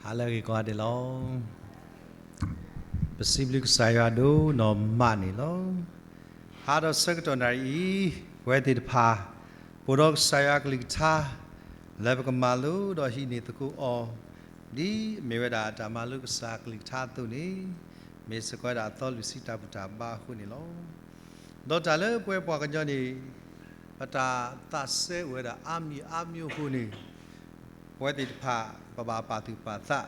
ဟါလၢအဂ့ၤကိးဂၤဒဲးလီၤ. ပစံးဘျုးကစၢ်ယွၤဒိၣ်နီၢ်မးန့ၣ်လီၤ. ဟါဒီးဆၢကတီၢ်နၣ်ရံၣ်အံၤ, ပဝဲသ့ၣ်တဖၣ် ပအိၣ်ဒီးကစၢ်ယွၤအကလုၢ်ကထါ လၢပကမၤလိဒီးဟံးန့ၢ်သကိးအီၤ, ဒ်အမ့ၢ်ဝဲဒၣ်တၢ်မၤလိကစၢ်အကလုၢ်ကထါအသိးန့ၣ်, မ့ၢ်စ့ၢ်ကီးဝဲဒၣ်အသီလွံၢ်ဆံတၢ်ဘူၣ်တၢ်ဘါအဃိန့ၣ်လီၤ. ဒီးတၢ်လၢပဝဲပှၤကညီန့ၣ် ပတၢ်သးစဲအိၣ်ဝဲဒၣ်အါမံၤအါမံၤအဃိန့ၣ်, ပဝဲသ့ၣ်တဖၣ် ပဘၣ်ပာ်သူၣ်ပာ်သး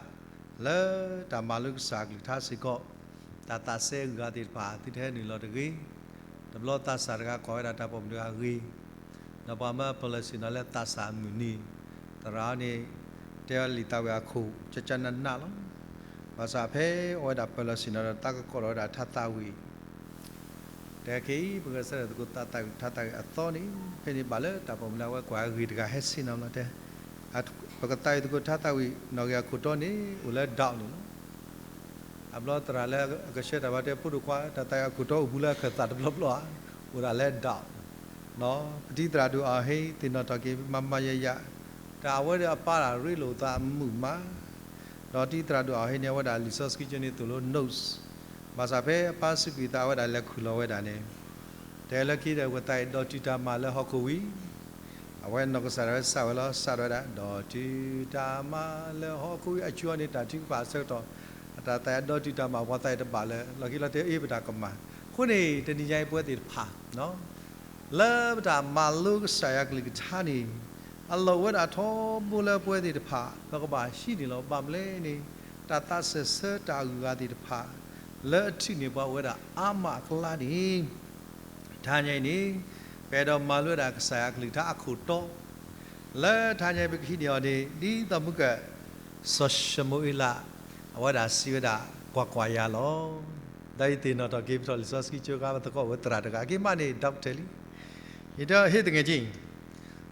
လၢတၢ်မၤလိကစၢ်အကလုၢ်ကထါစ့ၢ်ကီး, တၢ်သးစဲအဂၤသ့ၣ်တဖၣ် သုတဟဲနုာ်လီၤတဂ့ၤ. တဘျီသးစၢ်တဂၤကွၢ်ဝဲဒၣ်တၢ်ပိာ်မုၣ်တဂၤဂ့ၤ, ဒီးပှၤမၢပၢၢ်လီၤဆ့ၣ်နီၤလၢသးစၢ်အမုၢ်နံၤ, သရၣ်န့ၣ် တဲအီၤလံာ်သးဝံၣ်အခိၣ် ကကနနးလီၤ. ဘၣ်ဆၣ်ဖဲအဝဲဒၣ်ပၢၢ်လီၤဆ့ၣ်နီၤဒီး သးကကိးလီၤဝဲဒၣ်ထါသးဝံၣ် တဲခဲအံၤ ပကဆၢထၢၣ်သကိးသးသးဝံၣ်ထါသးဝံၣ်အသီန့ၣ်, ဖဲန့ၣ်ဘၣ်လၢတၢ်ပိာ်မုၣ်လၢအဝဲကွၢ်ဂ့ၤတဂၤဟဲဆ့ၣ်နီၤလီၤတဲ, ပကသးဝံၣ်သကိးထါသးဝံၣ် နီၣ်ဂံၢ်အခိၣ်တီန့ၣ် အိၣ်လၢ doubt န့ၣ်လီၤ. အဘျီသရၣ်လၢအကဆှၢတၢ်ဘၣ်တဲ ဖိဒိၣ်ခွါ တၢ်သးဝံၣ်အခိၣ်တီအိၣ်ဘူးလၢအခၢၣ်သးတဘျီဘျီဧါ, အိၣ်ဒၣ်လၢ doubt ပတံၤသရၣ်ဒိၣ်အီၤဟ့ၣ် သ့ၣ်နီၣ်ထီၣ်က့ၤ မၤမၤယၤယၤ, တၢ်အဝဲဒီးအပၢ်တၢ်ရ့လိာ်သးအမုာ်မး, ဒီးတံၤသရၣ်ဒိၣ်အီၤဟ့ၣ်န့ၣ် အဝဲဒၣ်လံာ်စီဆှံကၠိန့ၣ်သိၣ်လိ notes, ဘၣ်ဆၣ်ဖဲအပၢ်စူးကွံာ်သးအဝဲဒၣ်လဲၤခူၣ်လီၤဝဲဒၣ်န့ၣ်, တဲလၢခံဒီး ပကသးဝံၣ်ဒီးတုၤတၢ်မၤလၢဟီၣ်ခိၣ်ဝံၤ, အဝဲနီၢ်ကစၢ်ဒၣ်ဝဲစးဝဲလီၤ စးထီၣ်ဝဲဒၣ် ဒီးတုၤတၢ်မၤလၢဟီၣ်ခိၣ်ဝံၤ အဆူၣ်အီၤန့ၣ် တၢ်ထုကဖၣ်အဆၢကတီၢ်, အတၢ်သးဝံၣ်ဒီးတုၤတၢ်မၤ ပှၤသးဝံၣ်တဘၣ်လၢ လီၢ်ခံလီၤတဲအ့ၣ် ပတၢ်ကမၣ်, အဃိန့ၣ် တနံၤညါအံၤပဝဲသ့ၣ်တဖၣ် လၢပတၢ်မၤလိကစၢ်ယွၤကလုၢ်ကထါန့ၣ်, အလီၢ်အိၣ်ဝဲဒၣ်ထီဘိလၢပဝဲသ့ၣ်တဖၣ် ပကဘၣ်ဟံးန့ၢ်လီၤ. ဘၣ်မနုၤလဲၣ်န့ၣ်, တၢ်သးစဲဆၢတၢ်အဂုၤအဂၤသ့ၣ်တဖၣ် လၢအထုးန့ၢ်ပှၤအိၣ်ဝဲဒၣ်အါမးအကျါန့ၣ်, တဟါညါအံၤန့ၣ်, ပအဲၣ်ဒိးမၤလိဝဲဒၣ်ကစၢ်ယွၤကလုၢ်ကထါအခိၣ်တီ လၢတဟါညါအံၤပကဟံးန့ၢ်အီၤန့ၣ် ဒ်သိးမုၢ်ကၢၢ် စီၤၡမူၤအ့လး အဝဲဒၣ်စံးဝဲဒၣ် ကွၢ်ကွၢ်ယၤလီၤ. ဒီးယသ့ၣ်နီၣ်ထီၣ်က့ၤ ပထီၣ်လံာ်စီဆှံကၠိခါ ပသကိးဝဲသရၣ်တဂၤ က့ၤမးန့ၣ် doctor လံ. ယတဲ ဟ့ၣ်သငယ်ချင်း,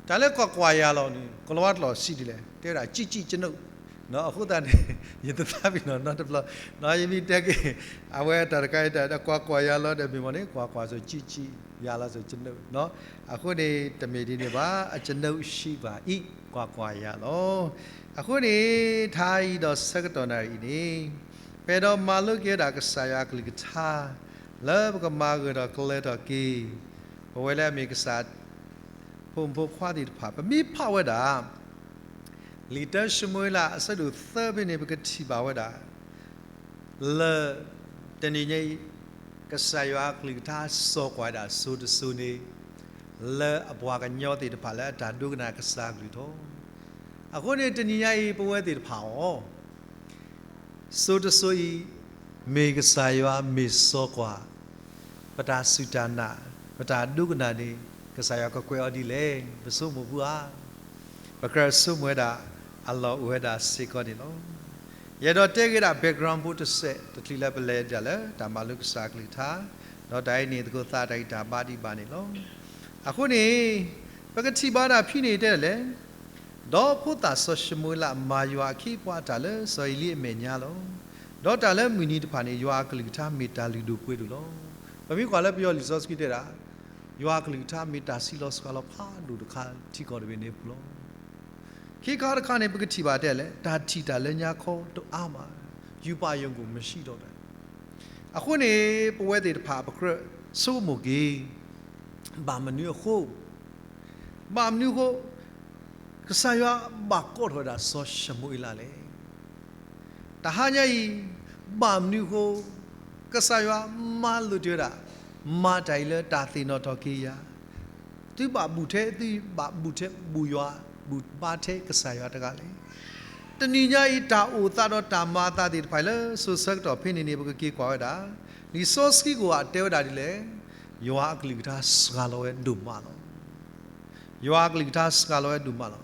တၢ်လၢကွၢ်ကွၢ်ယၤလီၤန့ၣ် ကိၤလၤဝါကျိာ်စံးဒ်လဲၣ်, တဲဝဲဒၣ် ကြည့်ကြည့်ကျွန်ုပ်, အဃိသတးန့ၣ် ယတသးပ့ၤနီၣ်နီတဘျီ, ယမ့ၢ်တဲက့ၤ အဝဲတၢ်တခါအံၤ တၢ်ကွၢ်ကွၢ်ယၤလီၤဒီး မ့ၢ်မ့ၢ်န့ၣ် ကွၢ်ကွၢ် ဆို ကြည့်ကြည့်, ယၤလီၤ ဆို ကျွန်ုပ်, အဃိန့ၣ် တမ့ၢ်ဒ်န့ၣ်ဘၣ်, ကျွန်ုပ်ရှိပါ၏, ကွၢ်ကွၢ်ယၤလီၤ. အဃိန့ၣ် တဟါအံၤဒီးဆၢကတီၢ်နၣ်ရံၣ်အံၤန့ၣ်, ပအဲၣ်ဒိးမၤလိက့ၤဝဲဒၣ်ကစၢ်ယွၤအကလုၢ်ကထါ လၢပကမၤဂၢၢ်ထီၣ်ကျၢၤထီၣ်က့ၤ ပဝဲလၢအမ့ၢ်ကစၢ် ဖိမုၣ်ဖိခွါသ့ၣ်တဖၣ် ပမ့ၢ်ဖးဝဲဒၣ် လံာ်တၢၡမူၤအ့လး အဆၢဒိၣ်သၢဖဲန့ၣ် ပကထံၣ်ဘၣ်ဝဲဒၣ် လၢ တနံၤညါအံၤ ကစၢ်ယွၤအကလုၢ်ကထါ စိာ်ကွၢ်ဒၣ်စိၤတစိၤန့ၣ် လၢအပှၤကညီသ့ၣ်တဖၣ်လၢအတၢ်ဒိကနၣ်ကစၢ်အကလုၢ်ထီၣ်, အဃိန့ၣ် တနံၤညါအံၤ ပဝဲသ့ၣ်တဖၣ်အီၤ စိၤတစိၤအံၤ မ့ၢ်ကစၢ်ယွၤမ့ၢ်စိာ်ကွၢ် ပတၢ်စူၢ်တၢ်နာ် ပတၢ်ဒိကနၣ်န့ၣ် ကစၢ်ယွၤကကွဲးအီၤဒ်လဲၣ်, ပဆိကမိၣ်ဖုဧါ. ပကြၢးဆိကမိၣ်ဝဲဒၣ် အလီၢ်အိၣ်ဝဲဒၣ်စ့ၢ်ကီးန့ၣ်လီၤ. ယအဲၣ်ဒိးတဲက့ၤဒၣ် background ဖိတစဲး တချုးလၢပလဲၤဒၣ်လၢ တၢ်မၤလိကစၢ်အကလုၢ်ကထါ, ဒီးတၢ်ဟံးန့ၢ်သကိးသးတၢ်ဂံၢ်တၢ်ဘါဒံးဘၣ်န့ၣ်လီၤ. အဃိန့ၣ် ပကထံၣ်ဘၣ်ဒၣ်ဖဲန့ၣ်တဲလဲၣ်, ဒီးဖိသၣ်စီၤၡမူၤအ့လးမၤယွၤအခ့အပှၤအတၢ်လၢစီၤအ့လံအမဲာ်ညါလီၤ. ဒီးတၢ်လၢမုၢ်နံၤတဖၣ်န့ၣ် ယွၤအကလုၢ်ကထါမ့ၢ်တၢ်လုၢ်ဒိၣ်ပှ့ၤဒိၣ်လီၤ. ပမ့ၢ်ကွၢ်လၢပယီၤလံာ်စီဆှံတဲဒၣ်, ယွၤအကလုၢ်ကထါမ့ၢ်တၢ်ဆံးလီၤစှၤလီၤဖးဒိၣ်တခါ ထံကီၢ်တဘ့ၣ်န့ၣ်အပူၤလီၤ. ခ့ခါတခါန့ၣ် ပကထံၣ်ဘၣ်တဲလဲၣ်, တၢ်ထံၣ်တၢ်လၢညါခီတအါမး, ရူပါရုံကို မရှိတော့တာ. အဃိန့ၣ် ပဝဲသ့ၣ်တဖၣ် ပကြၢးဆိကမိၣ်က့ၤ, ဘၣ်မနုၤအဃိ, ဘၣ်မနုၤအဃိ ကစၢ်ယွၤဘၣ်ကိးထီၣ်ဝဲဒၣ်စီၤၡမူၤအ့လးလဲၣ်. တဟါညါအံၤ ဘၣ်မနုၤအဃိ ကစၢ်ယွၤမၤလိာ်တ့ၢ်ဝဲဒၣ် မၤတၢ်အံၤလၢတၢ်သ့ၣ်နီၣ်ထီၣ်က့ၤယၤ, သုဘၣ်ဘူၣ်ထဲ သုဘၣ်ဘူၣ်ထဲ ဘူၣ်ယွၤ ဘူၣ်ဘါထဲကစၢ်ယွၤတဂၤလဲၣ်. တနံၤညါအံၤ တၢ်အိၣ်သးဒီးတၢ်မၤအသးသ့ၣ်တဖၣ်အံၤလၢစိၤဆၢကတီၢ်ဖဲန့ၣ်န့ၣ် ပကက့ၤကွၢ်ဝဲဒၣ် လံာ်စီဆှံကိးဂၤတဲဝဲဒၣ်ဒ်လဲၣ်, ယွၤအကလုၢ်ကထါစှၤလီၤဝဲဒိၣ်မးလီၤ. ယွၤအကလုၢ်ကထါစှၤလီၤဝဲဒိၣ်မးလီၤ.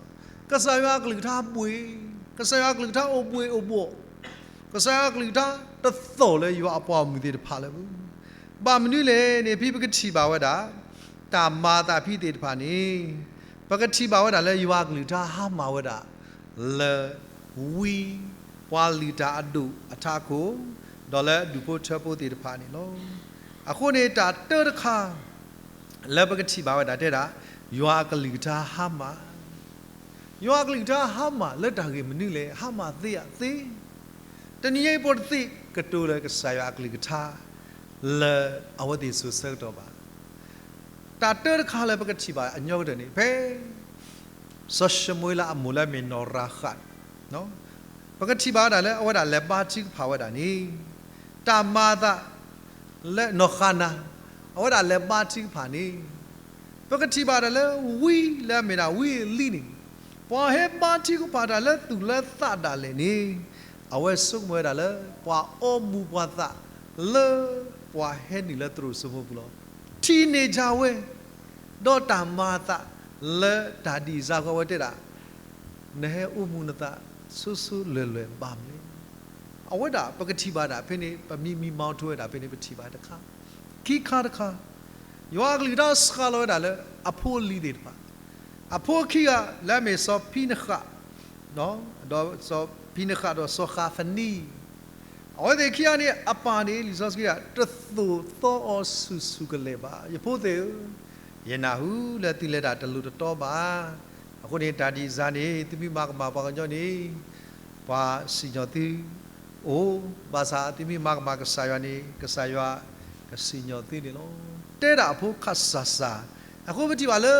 ကစၢ်ယွၤအကလုၢ်ကထါဘှ့ၣ်, ကစၢ်ယွၤအကလုၢ်ကထါအိၣ်ဘှ့ၣ်အိၣ်ဘှီၣ်, ကစၢ်ယွၤအကလုၢ်ကထါတသီၣ်လၢယွၤအပှၤဂီၢ်မုၢ်သ့ၣ်တဖၣ်လၢၤဘၣ်. ဘၣ်မနုၤလဲၣ်န့ၣ် ဖဲပကထံၣ်ဘၣ်ဝဲဒၣ် တၢ်မၤအသးဖဲသ့ၣ်တဖၣ်န့ၣ် ပကထံၣ်ဘၣ်ဝဲဒၣ်လၢယွၤအကလုၢ်ကထါဟါမၢ်ဝဲဒၣ် လၢ ဝံ ပှၤလုၢ်တၢ်အဒိၣ်အထးခိၣ် ဒီးလၢအဒူၣ်ဖိထၢဖိသ့ၣ်တဖၣ်န့ၣ်လီၤ. အဃိန့ၣ် တၢ်တၢတခါ လၢပကထံၣ်ဘၣ်ဝဲဒၣ်တဲဒၣ် ယွၤအကလုၢ်ကထါဟါမၢ် ယွၤအကလုၢ်ကထါဟါမၢ်လၢတၢ်ဂ့ၢ်မနုၤလဲၣ်, ဟါမၢ်သ့ဧါ, သ့. တနံၤအံၤပတသ့ကတိၤလၢကစၢ်ယွၤအကလုၢ်ကထါ လၢအဝဲသ့ၣ်စိၤဆၢကတီၢ်ဘၣ်. တၢ်တၢတခါလၢပကထံၣ်ဘၣ်အညီကတၢၢ်န့ၣ် ဖဲ စီၤၡမူၤအ့လးအမိၢ်လၢအမ့ၢ်နီၢ်ရၤဃး ပကထံၣ်ဘၣ်ဝဲဒၣ်လဲၤဘါထုကဖၣ်ဝဲဒၣ်န့ၣ် တၢ်မၤအသး လၢနီၢ်ဃၤနၤ အဝဲဒၣ်လဲၤဘါထုကဖၣ်န့ၣ် ပကထံၣ်ဘၣ်ဒၣ်လၢဝံလၢအမ့ၢ်ဒၣ်ဝံအ့လံန့ၣ် ပှၤဟဲဘါထုကဖၣ်တၢ်လၢသူၣ်လၢသးဒၣ်လဲာ်န့ၣ် အဝဲဆိကမိၣ်ဝဲဒၣ်လၢ ပှၤအီမူၤပှၤသးလၢပှၤဟဲနုာ်လၢသရိာ်စိမိပူၤလီၤ. ထံၣ်န့ၢ်ဝဲ ဒီးတၢ်မၤအသးလၢတၢ်ဒံးစါဃီဝဲတဲဒၣ် နဟဲအိၣ်မူနသးဆိဆိလွဲၢ်လွဲၢ်ဘၣ်မနုၤလဲၣ်. အဝဲဒၣ်ပကထံၣ်ဘၣ်ဒၣ်ဖဲန့ၣ် ပမံမံမီထိဝဲဒၣ်ဖဲန့ၣ် ပထံၣ်ဘၣ်တခါ, ခံခါတခါ, ယွၤအကလုၢ်ကထါစှၤလီၤဝဲဒၣ်လၢအဖိအလံၤသ့ၣ်တဖၣ်, အဖိခံဂၤလၢအမ့ၢ်စီၤဖံနဃး, ဒီးစီၤဖံနဃးဒီးစီၤဃးဖနံ, အဝဲသ့ၣ်ခံဂၤန့ၣ် အပၢ်န့ၣ် လံာ်စီဆှံဒၣ် တသိၣ်သီအီၤဆူၣ်ဆူၣ်ကလဲာ်ဘၣ်. ယဖိသ့ၣ်ဧၢ, ယနာ်ဟူလၢသုလဲၤတၢ်တလိၤတတီဘၣ်. အဃိန့ၣ် တၢ်ဒံးစါန့ၣ် သုမ့ၢ်မၤကမၣ်ပှၤကညီန့ၣ် ပှၤစံၣ်ညီၣ်သုအိၣ်, ဘၣ်ဆၣ်သုမ့ၢ်မၤကမၣ်ကစၢ်ယွၤန့ၣ် ကစၢ်ယွၤကစံၣ်ညီၣ်သုန့ၣ်လီၤ. တဲဒၣ်အဖိခၣ်စၢ်စၢ်, အဃိပထံၣ်ဘၣ်လၢ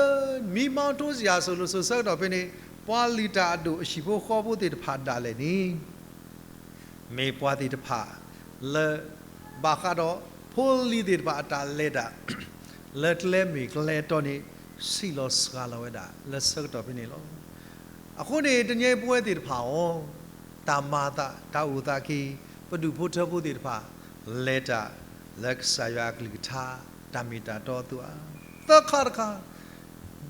မံမီထိစ့ၢ်ကီးစိၤလိၤစိၤဆၢကတီၢ်ဖဲန့ၣ် ပှၤလုၢ်တၢ်အဒိၣ်အဟံၣ်ဖိဃီဖိသ့ၣ်တဖၣ်ဒၣ်လဲာ်န့ၣ် မ့ၢ်ပှၤသ့ၣ်တဖၣ်လၢ ဘၣ်ဃးဒီးဖိလံၤသ့ၣ်တဖၣ်အတၢ်လဲၤတၢ် လၢကျဲမ့ၢ်ကျဲတီန့ၣ် ဆံးလီၤစှၤလီၤဝဲဒၣ်လၢဆၢကတီၢ်ဖဲန့ၣ်လီၤ. အဃိန့ၣ် တနံၤအံၤပဝဲသ့ၣ်တဖၣ်အီၤ တၢ်မၤအသး တၢ်အိၣ်သးက့ၤ ပဒူၣ်ဖိထၢဖိသ့ၣ်တဖၣ် လဲၤတၢ်လၢကစၢ်ယွၤအကလုၢ်ကထါ တၢ်မ့ၢ်တၢ်တီအသိးဧါ. သၢခါတခါ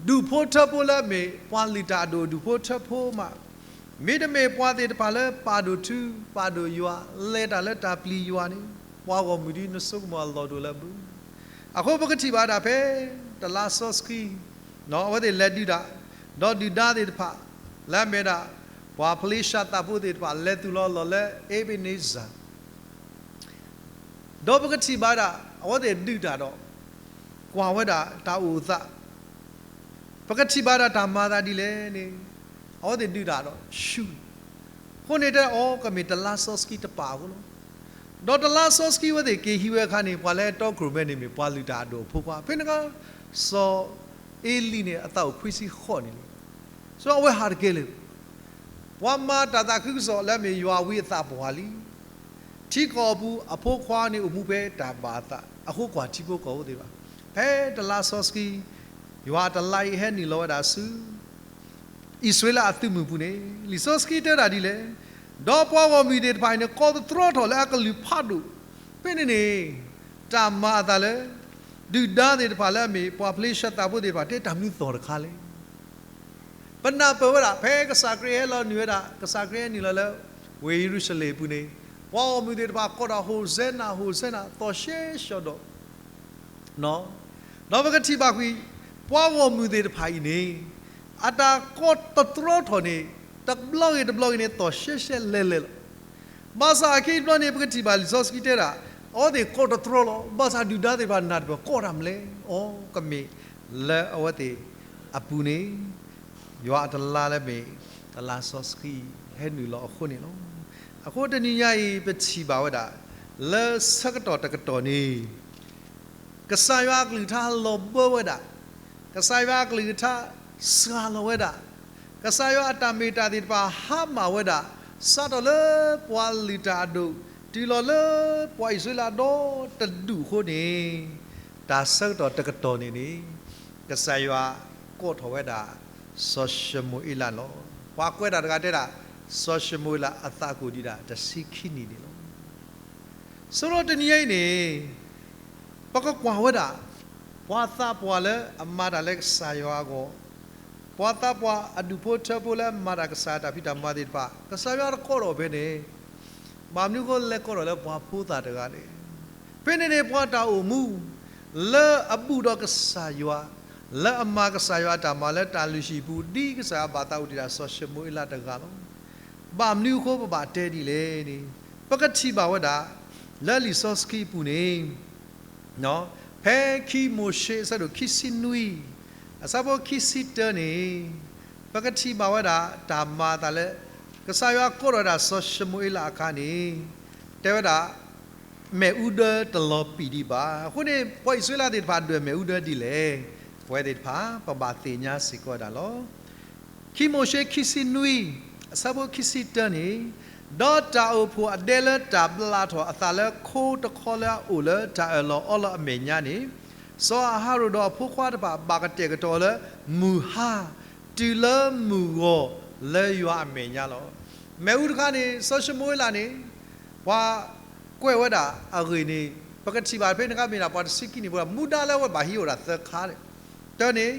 ဒူၣ်ဖိထၢဖိလၢအမ့ၢ်ပှၤလုၢ်တၢ်အဒိၣ်အဒူၣ်ဖိထၢဖိမး, မ့တမ့ၢ်ပှၤသ့ၣ်တဖၣ်လၢပာ်ဒိၣ်ထူ ပာ်ဒိၣ်ယွၤ လဲၤတၢ်လၢတၢ်ပျံၤယွၤန့ၣ် ပှၤဂီၢ်မုၢ်ဒ်နဆိကမိၣ်အလီၢ်တအိၣ်လၢအဘၣ်. အဃိပကထံၣ်ဘၣ်ဒၣ်ဖဲ တလါစီဆှံ အဝဲသ့ၣ်လဲၤဒုးတၢ်, ဒီးဒုၣ်ဒါသ့ၣ်တဖၣ် လၢအမ့ၢ်ဒၣ် ပှၤဖလ့ၡသးဖိသ့ၣ်တဖၣ် လဲၤသူၣ်လီၤလီၢ်လၢ အ့းဘ့းနံစၢၣ် ဒီးပကထံၣ်ဘၣ်ဒၣ် အဝဲသ့ၣ်ဒုးတၢ်ဒီး ကွၢ်ဝဲဒၣ်တၢ်အိၣ်သး, ပကထံၣ်ဘၣ်ဒၣ်တၢ်မၤအသးဒ်လဲၣ်န့ၣ် အဝဲသ့ၣ်ဒုးတၢ်ဒီးဆူၣ်, အဃိန့ၣ်တဲအီၤ ကမ့ၢ်တလါစီဆှံတပာ်အဃိလီၤ. ဒီးတလါစီဆှံအဝဲသ့ၣ်က့ၤဟံးဝဲအခါန့ၣ် ပှၤလၢအတီခိၣ်ရိၣ်မဲန့ၣ်မ့ၢ် ပှၤလုၢ်တၢ်အဒိၣ်အဖိခွါ ဖဲန့ၣ်အခါ စီၤအ့လံန့ၣ် အသးအိၣ်ခွံဆံဃိးနံၣ်လံ. စီၤအဝဲဟးတကဲလၢၤ ပှၤမၤတၢ်သးခုကစီၣ်လၢအမ့ၢ်ယွၤအဝံအသးပှၢ်လံ. ထံကီၢ်အပူၤအဖိခွါန့ၣ်အိၣ်မူဖဲတၢ်ဘၣ်အသး, အဃိကွၢ်ထံဖိကီၢ်ဖိသ့ၣ်တဖၣ်, ဖဲတလါစီဆှံ ယွၤအတလါအံၤဟဲနုာ်လီၤဝဲဒၣ်ဆူ အံၣ်စရ့လးအသုးမုၢ်ပူၤန့ၣ် လံာ်စီဆှံတဲဒၣ်ဒ်လဲၣ်, ဒီးပှၤဂီၢ်မုၢ်သ့ၣ်တဖၣ်အံၤန့ၣ် ကိးသတြီထီၣ်လၢအကလုၢ်ဖးဒိၣ်, ဖဲန့ၣ်န့ၣ် တၢ်မၤအသးလၢ ဒုၣ်ဒါသ့ၣ်တဖၣ်လၢအမ့ၢ်ပှၤဖလ့ၡသးဖိသ့ၣ်တဖၣ် တဲတၢ်မနုၤသီၣ်တခါလဲၣ်. ပနၢ်ပၢၢ်ဝဲဒၣ် ဖဲကစၢ်ခရံာ်ဟဲလီၤနုာ်ဝဲဒၣ် ကစၢ်ခရံာ်ဟဲနုာ်လီၤလၢ ဝ့ၢ်ယရူၤၡလ့ၣ်အပူၤန့ၣ် ပှၤဂီၢ်မုၢ်သ့ၣ်တဖၣ်ကိးဒီး ဟိၣ်စဲနၤ ဟိၣ်စဲနၤ သီၣ်ရှဲရှီၤဒီး ဒီးပကထံၣ်ဘၣ်ကွံာ် ပှၤဂီၢ်မုၢ်သ့ၣ်တဖၣ်အံၤန့ၣ် အတၢ်ကိးသတြီထီၣ်န့ၣ် တဘျီဂ့ၤတဘျီဂ့ၤန့ၣ် သီၣ်ရှဲရှဲလဲၤလဲၤလီၤ. ဘၣ်ဆၣ်အခံတဘျီန့ၣ် ပကထံၣ်ဘၣ်လံာ်စီဆှံတဲဒၣ် အဝဲသ့ၣ်ကိးသတြီလီၤ. ဘၣ်ဆၣ်ဒုၣ်ဒါသ့ၣ်တဖၣ်နၢ်တပၢၢ် ကိးတၢ်မနုၤလဲၣ်. အီ ကမ့ၢ်လၢအဝဲသ့ၣ်အပူၤန့ၣ် ယွၤအတလါလၢမ့ၢ် တလါစီဆှံ ဟဲနုာ်လီၤအဃိန့ၣ်လီၤ. အဃိတနံၤညါအံၤ ပထံၣ်ဘၣ်ဝဲဒၣ် လၢဆၢကတီၢ်တကတီၢ်န့ၣ် ကစၢ်ယွၤအကလုၢ်ကထါလီၤဘၢဝဲဒၣ်, ကစၢ်ယွၤအကလုၢ်ကထါစှၤလီၤဝဲဒၣ်, ကစၢ်ယွၤအတၢ်မ့ၢ်တၢ်သ့ၣ်တဖၣ်ဟါမၢ်ဝဲဒၣ်, စးထီၣ်လၢပှၤလုၢ်တၢ်အဒိၣ် တုၤလီၤလၢပှၤအံၣ်စရ့လးဒီတဒူၣ်အဃိန့ၣ် တၢ်ဆၢကတီၢ်တကတီၢ်န့ၣ်န့ၣ် ကစၢ်ယွၤကိးထီၣ်ဝဲဒၣ် စီၤၡမူၤအ့လးလီၤ. ပှၤကွဲးတၢ်တဂၤတဲဒၣ် စီၤၡမူၤအ့လးအသးကအိၣ်ဒံးဒၣ်တဆံခံနံၣ်န့ၣ်လီၤ. ဆိလၢတနံၤညါအံၤန့ၣ် ပကကွၢ်ဝဲဒၣ် ပှၤသးပှၢ်လၢအမၤတၢ်လၢကစၢ်ယွၤအဂီၢ်, ပှၤသးပှၢ်အဒူၣ်ဖိထၢဖိလၢအမၤတၢ်ကစၢ်တၢ်ဖံးတၢ်မၤသ့ၣ်တဖၣ် ကစၢ်ယွၤတကိးထီၣ်ဖဲန့ၣ် ဘၣ်မနုၤအဃိလဲၤကိးထီၣ်လၢပှၤဖိသၣ်တဂၤလဲၣ်. ဖဲန့ၣ်န့ၣ် ပှၤတၢ်အိၣ်မူ လၢအဘူးဒီးကစၢ်ယွၤ, လၢအမၤကစၢ်ယွၤအတၢ်မၤလၢတၢ်လုၢ်ဟံၣ်ပူၤ ဒ်ကစၢ်ယွၤဘၣ်သးအိၣ်ဒံးဒၣ်စီၤၡမူၤအ့လးတဂၤလီၤ. ဘၣ်မနုၤအဃိပဘၣ်တဲဒ်လဲၣ်န့ၣ် ပကထံၣ်ဘၣ်ဝဲဒၣ် လၢလံာ်စီဆှံအပူၤန့ၣ် ဖဲခံမိၤၡ့အဆၢဒိၣ်ခံဆံနွံ အဆၢဖိခံဆံတၢန့ၣ် ပကထံၣ်ဘၣ်ဝဲဒၣ်တၢ်မၤအသးလၢ ကစၢ်ယွၤကိးထီၣ်ဝဲဒၣ်စီၤၡမူၤအ့လးအခါန့ၣ် တဲဝဲဒၣ် မ့ၣ်အူဒၢတလီၤပံာ်ဒံးဘၣ်. အဃိန့ၣ် ပှၤအံၣ်စရ့လးသ့ၣ်တဖၣ်ဒွဲၣ်မ့ၣ်အူဒၢဒ်လဲၣ်. ပဝဲသ့ၣ်တဖၣ် ပဘၣ်သ့ၣ်ညါစ့ၢ်ကီးဝဲဒၣ်လီၤ. ခံမိၤၡ့ခံဆံနွံ အဆၢဖိခံဆံတၢန့ၣ်, ဒီးတၢ်အိၣ်ဖှိၣ်အဒဲလၢတၢ်ဘျးထီၣ်အသးလၢခိတခီလၢအအိၣ်လၢတၢ်အၢၣ်လီၤအီလီၤအမဲာ်ညါန့ၣ်, စီၤအၤဟရိၣ်ဒီးအဖိခွါတဖၣ်ဘၣ်ကတဲာ်ကတီၤလၢ မုၢ်ဟါ တုၤလၢမုၢ်ဂီၤလၢယွၤအမဲာ်ညါလီၤ. မ့ၣ်အူတခါန့ၣ် စီၤၡမူၤအ့လးန့ၣ် ပှၤကွဲးဝဲဒၣ်အဂ့ၢ်န့ၣ် ပကထံၣ်ဘၣ်ဖဲန့ၣ်အခါ မ့ၢ်ဒၣ်ပှၤတဆံခံန့ၣ် ပှၤမူဒါလၢအဝဲဘၣ်ဟံးအိၣ်ဒၣ်သၢခါန့ၣ်, တၢန့ၣ်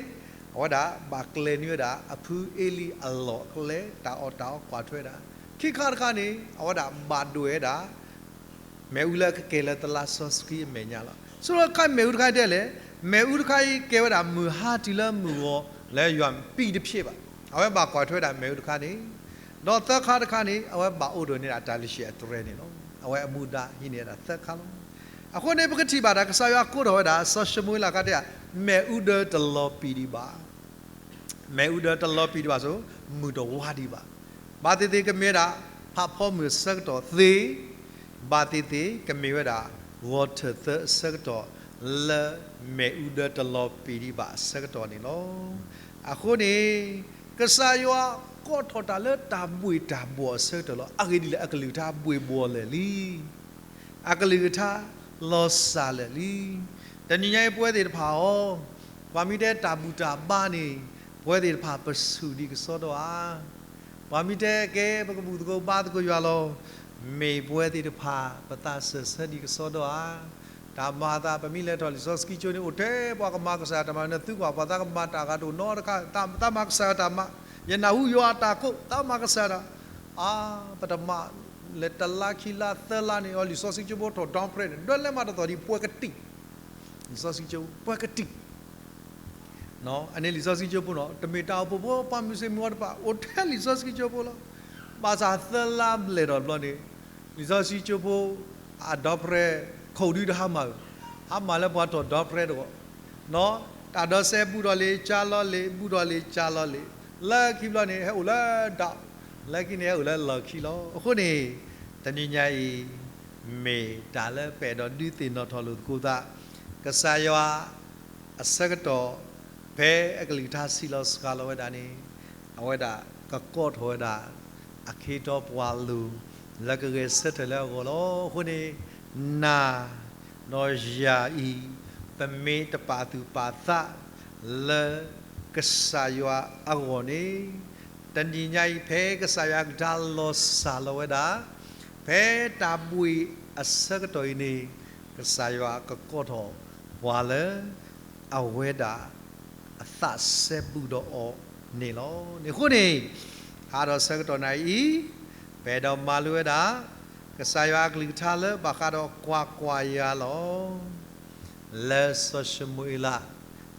အဝဲဒၣ်ဘၣ်ကျဲၤနုာ်ဝဲဒၣ်အဖုအ့လံအလီၢ်အကျဲ တၢ်အီၣ်တၢ်အီကွၢ်ထွဲဒၣ်, ခံခါတခါန့ၣ် အဝဲဒၣ်ဘၣ်ဒွဲၣ်ဝဲဒၣ် မ့ၣ်အူလၢကကဲၤလၢသလါစီဆှံအမဲာ်ညါလီၤ. ဆိကမိၣ်တခါမ့ၣ်အူတခါတဲလဲၣ်, မ့ၣ်အူတခါအံၤကဲဝဲဒၣ်မုၢ်ဟါတုၤလၢမုၢ်ဂီၤ လၢယွၤပံတဖျ့ဘၣ်. အဝဲဘၣ်ကွၢ်ထွဲဒၣ်မ့ၣ်အူတခါန့ၣ်, ဒီးသၢခါတခါန့ၣ် အဝဲဘၣ်အိၣ်ဒီးန့ၢ်ဒၣ်တၢ်လုၢ်ဟံၣ်အတြဲၤန့ၣ်လီၤ. အဝဲအမူဒါဟံးန့ၢ်ဒၣ်သၢခါလီၤ. အဃိန့ၣ် ပကထံၣ်ဘၣ်တၢ်ကစၢ်ယွၤကိးထီၣ်ဝဲဒၣ် စီၤၡမူၤအ့လးအခါတဲဒၣ် မ့ၣ်အူဒၢတလီၤပံာ်ဒံးဘၣ် မ့ၣ်အူဒၢတလီၤပံာ်ဒံးဘၣ်ဆိ, မုၢ်တဝါဒံးဘၣ်. ဘၣ်သ့ၣ်သ့ၣ်ကမ့ၢ်ဝဲဒၣ် ဖးဖီမုၢ်အဆၢကတီၢ်သ့, ဘၣ်သ့ၣ်သ့ၣ်ကမ့ၢ်ဝဲဒၣ် ဂီၤထၢၣ်သၢအဆၢကတီၢ် လၢမ့ၣ်အူဒၢတလီၤပံာ်ဒံးဘၣ်အဆၢကတီၢ်န့ၣ်လီၤ. အဃိန့ၣ် ကစၢ်ယွၤကိးထီၣ်တၢ်လၢတၢ်ဘှ့ၣ်တၢ်ဘှီၣ်အဆၢကတီၢ်လီၤ. အဂ့ၢ်ဒ်လဲၣ် အကလုၢ်ကထါဘှ့ၣ်ဘှီၣ်လၢာ်လံ အကလုၢ်ကထါလီၤစၢ်လၢာ်လံ. တနံၤညါအံၤပဝဲသ့ၣ်တဖၣ်အီၤ, ပှၤမ့ၢ်တဲတၢ်ဘူၣ်တၢ်ဘါန့ၣ် ပဝဲသ့ၣ်တဖၣ်ပဆူၣ်ဒံးကစီဒီဧါ. ပှၤမ့ၢ်တဲကဲပကဘူၣ်သကိးဘါသကိးယွၤလီၤ. မ့ၢ်ပဝဲသ့ၣ်တဖၣ် ပသးစၢၢ်ဆၢဒံးကစီဒီဧါ. တၢ်မၤအသး ပမ့ၢ်လဲၤထီၣ်လံာ်စီဆှံကၠိန့ၣ် အိၣ်ထဲပှၤကမၤကစၢ်ယွၤတၢ်မၤ နသုကွၢ်ပှၤသးကမၤတၢ်ဂၤတအိၣ်နီတခါ သးမၤကစၢ်ယွၤတၢ်မၤ, ယနၢ်ဟူယွၤအတၢ်ကိး သးမၤကစၢ်ယွၤတၢ် အါ ပတမၤ လဲၤတလါခံလါသၢလါန့ၣ် အီၤလံာ်စီဆှံကၠိဖိထီၣ် down pray န့ၣ် ဒွဲလဲၤမးတသီၣ်ဒံးပှဲၤကတံၢ်, လံာ်စီဆှံကၠိပှဲၤကတံၢ် အန့ၣ်လံာ်စီဆှံကၠိဖိနီၤ တမ့ၢ်တၢ်အိၣ်ဖှိၣ်ဖိ ပှၤမုၢ်ဆ့ၣ်မုၢ်ဂီၤတဖၣ် အိၣ်ထဲလံာ်စီဆှံကၠိဖိလီၤ. ဘၣ်ဆၣ်သၢလါဘျဲၣ်ထီၣ်တဘျီန့ၣ် လံာ်စီဆှံကၠိဖိ အ down pray ခိၣ်ဒုတဟါမၢ်ဧၢ, ဟါမၢ်လၢပှၤထီၣ် down pray တဂီၢ်, တၢ်ဒိးစဲးဘူးထီၣ်လံ ကၠါလီၤလံ ဘူးထီၣ်လံ ကၠါလီၤလံ, လၢခံဘျီန့ၣ် ဟဲအိၣ်လၢ down, လၢခံန့ၣ်ဟဲအိၣ်လၢလီၢ်ခံလီၤ. အဃိန့ၣ် တနံၤညါအံၤ မ့ၢ်တၢ်လၢပအဲၣ်ဒိးဒုးသ့ၣ်နီၣ်ထီၣ်လိာ်သကိးသး, ကစၢ်ယွၤ အဆၢကတီၢ် ဖဲအကလုၢ်ကထါဆံးလီၤစှၤလီၤဝဲဒၣ်န့ၣ် အဝဲဒၣ်ကကိးထီၣ်ဝဲဒၣ် အခ့အတီပှၤလိၤ လၢကဂဲၤဆၢထၢၣ်လၢအဂီၢ်လီၤ. အဃိန့ၣ် နၤ ဒီးယၤအံၤ ပမ့ၢ်တပာ်သူၣ်ပာ်သး လၢကစၢ်ယွၤအဂီၢ်န့ၣ် တနံၤညါအံၤ ဖဲကစၢ်ယွၤအကလုၢ်ကထါလီၤစှၤလီၤဝဲဒၣ် ဖဲတၢ်ဘှ့ၣ်အဆၢကတီၢ်အံၤန့ၣ် ကစၢ်ယွၤကကိးထီၣ်ပှၤလၢ အဝဲဒၣ်အသးစဲဘူးဒီးအီၤန့ၣ်လီၤ. န့ၣ်အဃိန့ၣ် ဟါဒီးဆၢကတီၢ်နၤအံၤ ပအဲၣ်ဒိးမၤလိဝဲဒၣ် ကစၢ်ယွၤအကလုၢ်ကထါလၢဘၣ်ဃးဒီးကွၢ်ကွၢ်ယၤလီၤ. လၢစီၤၡမူၤအ့လး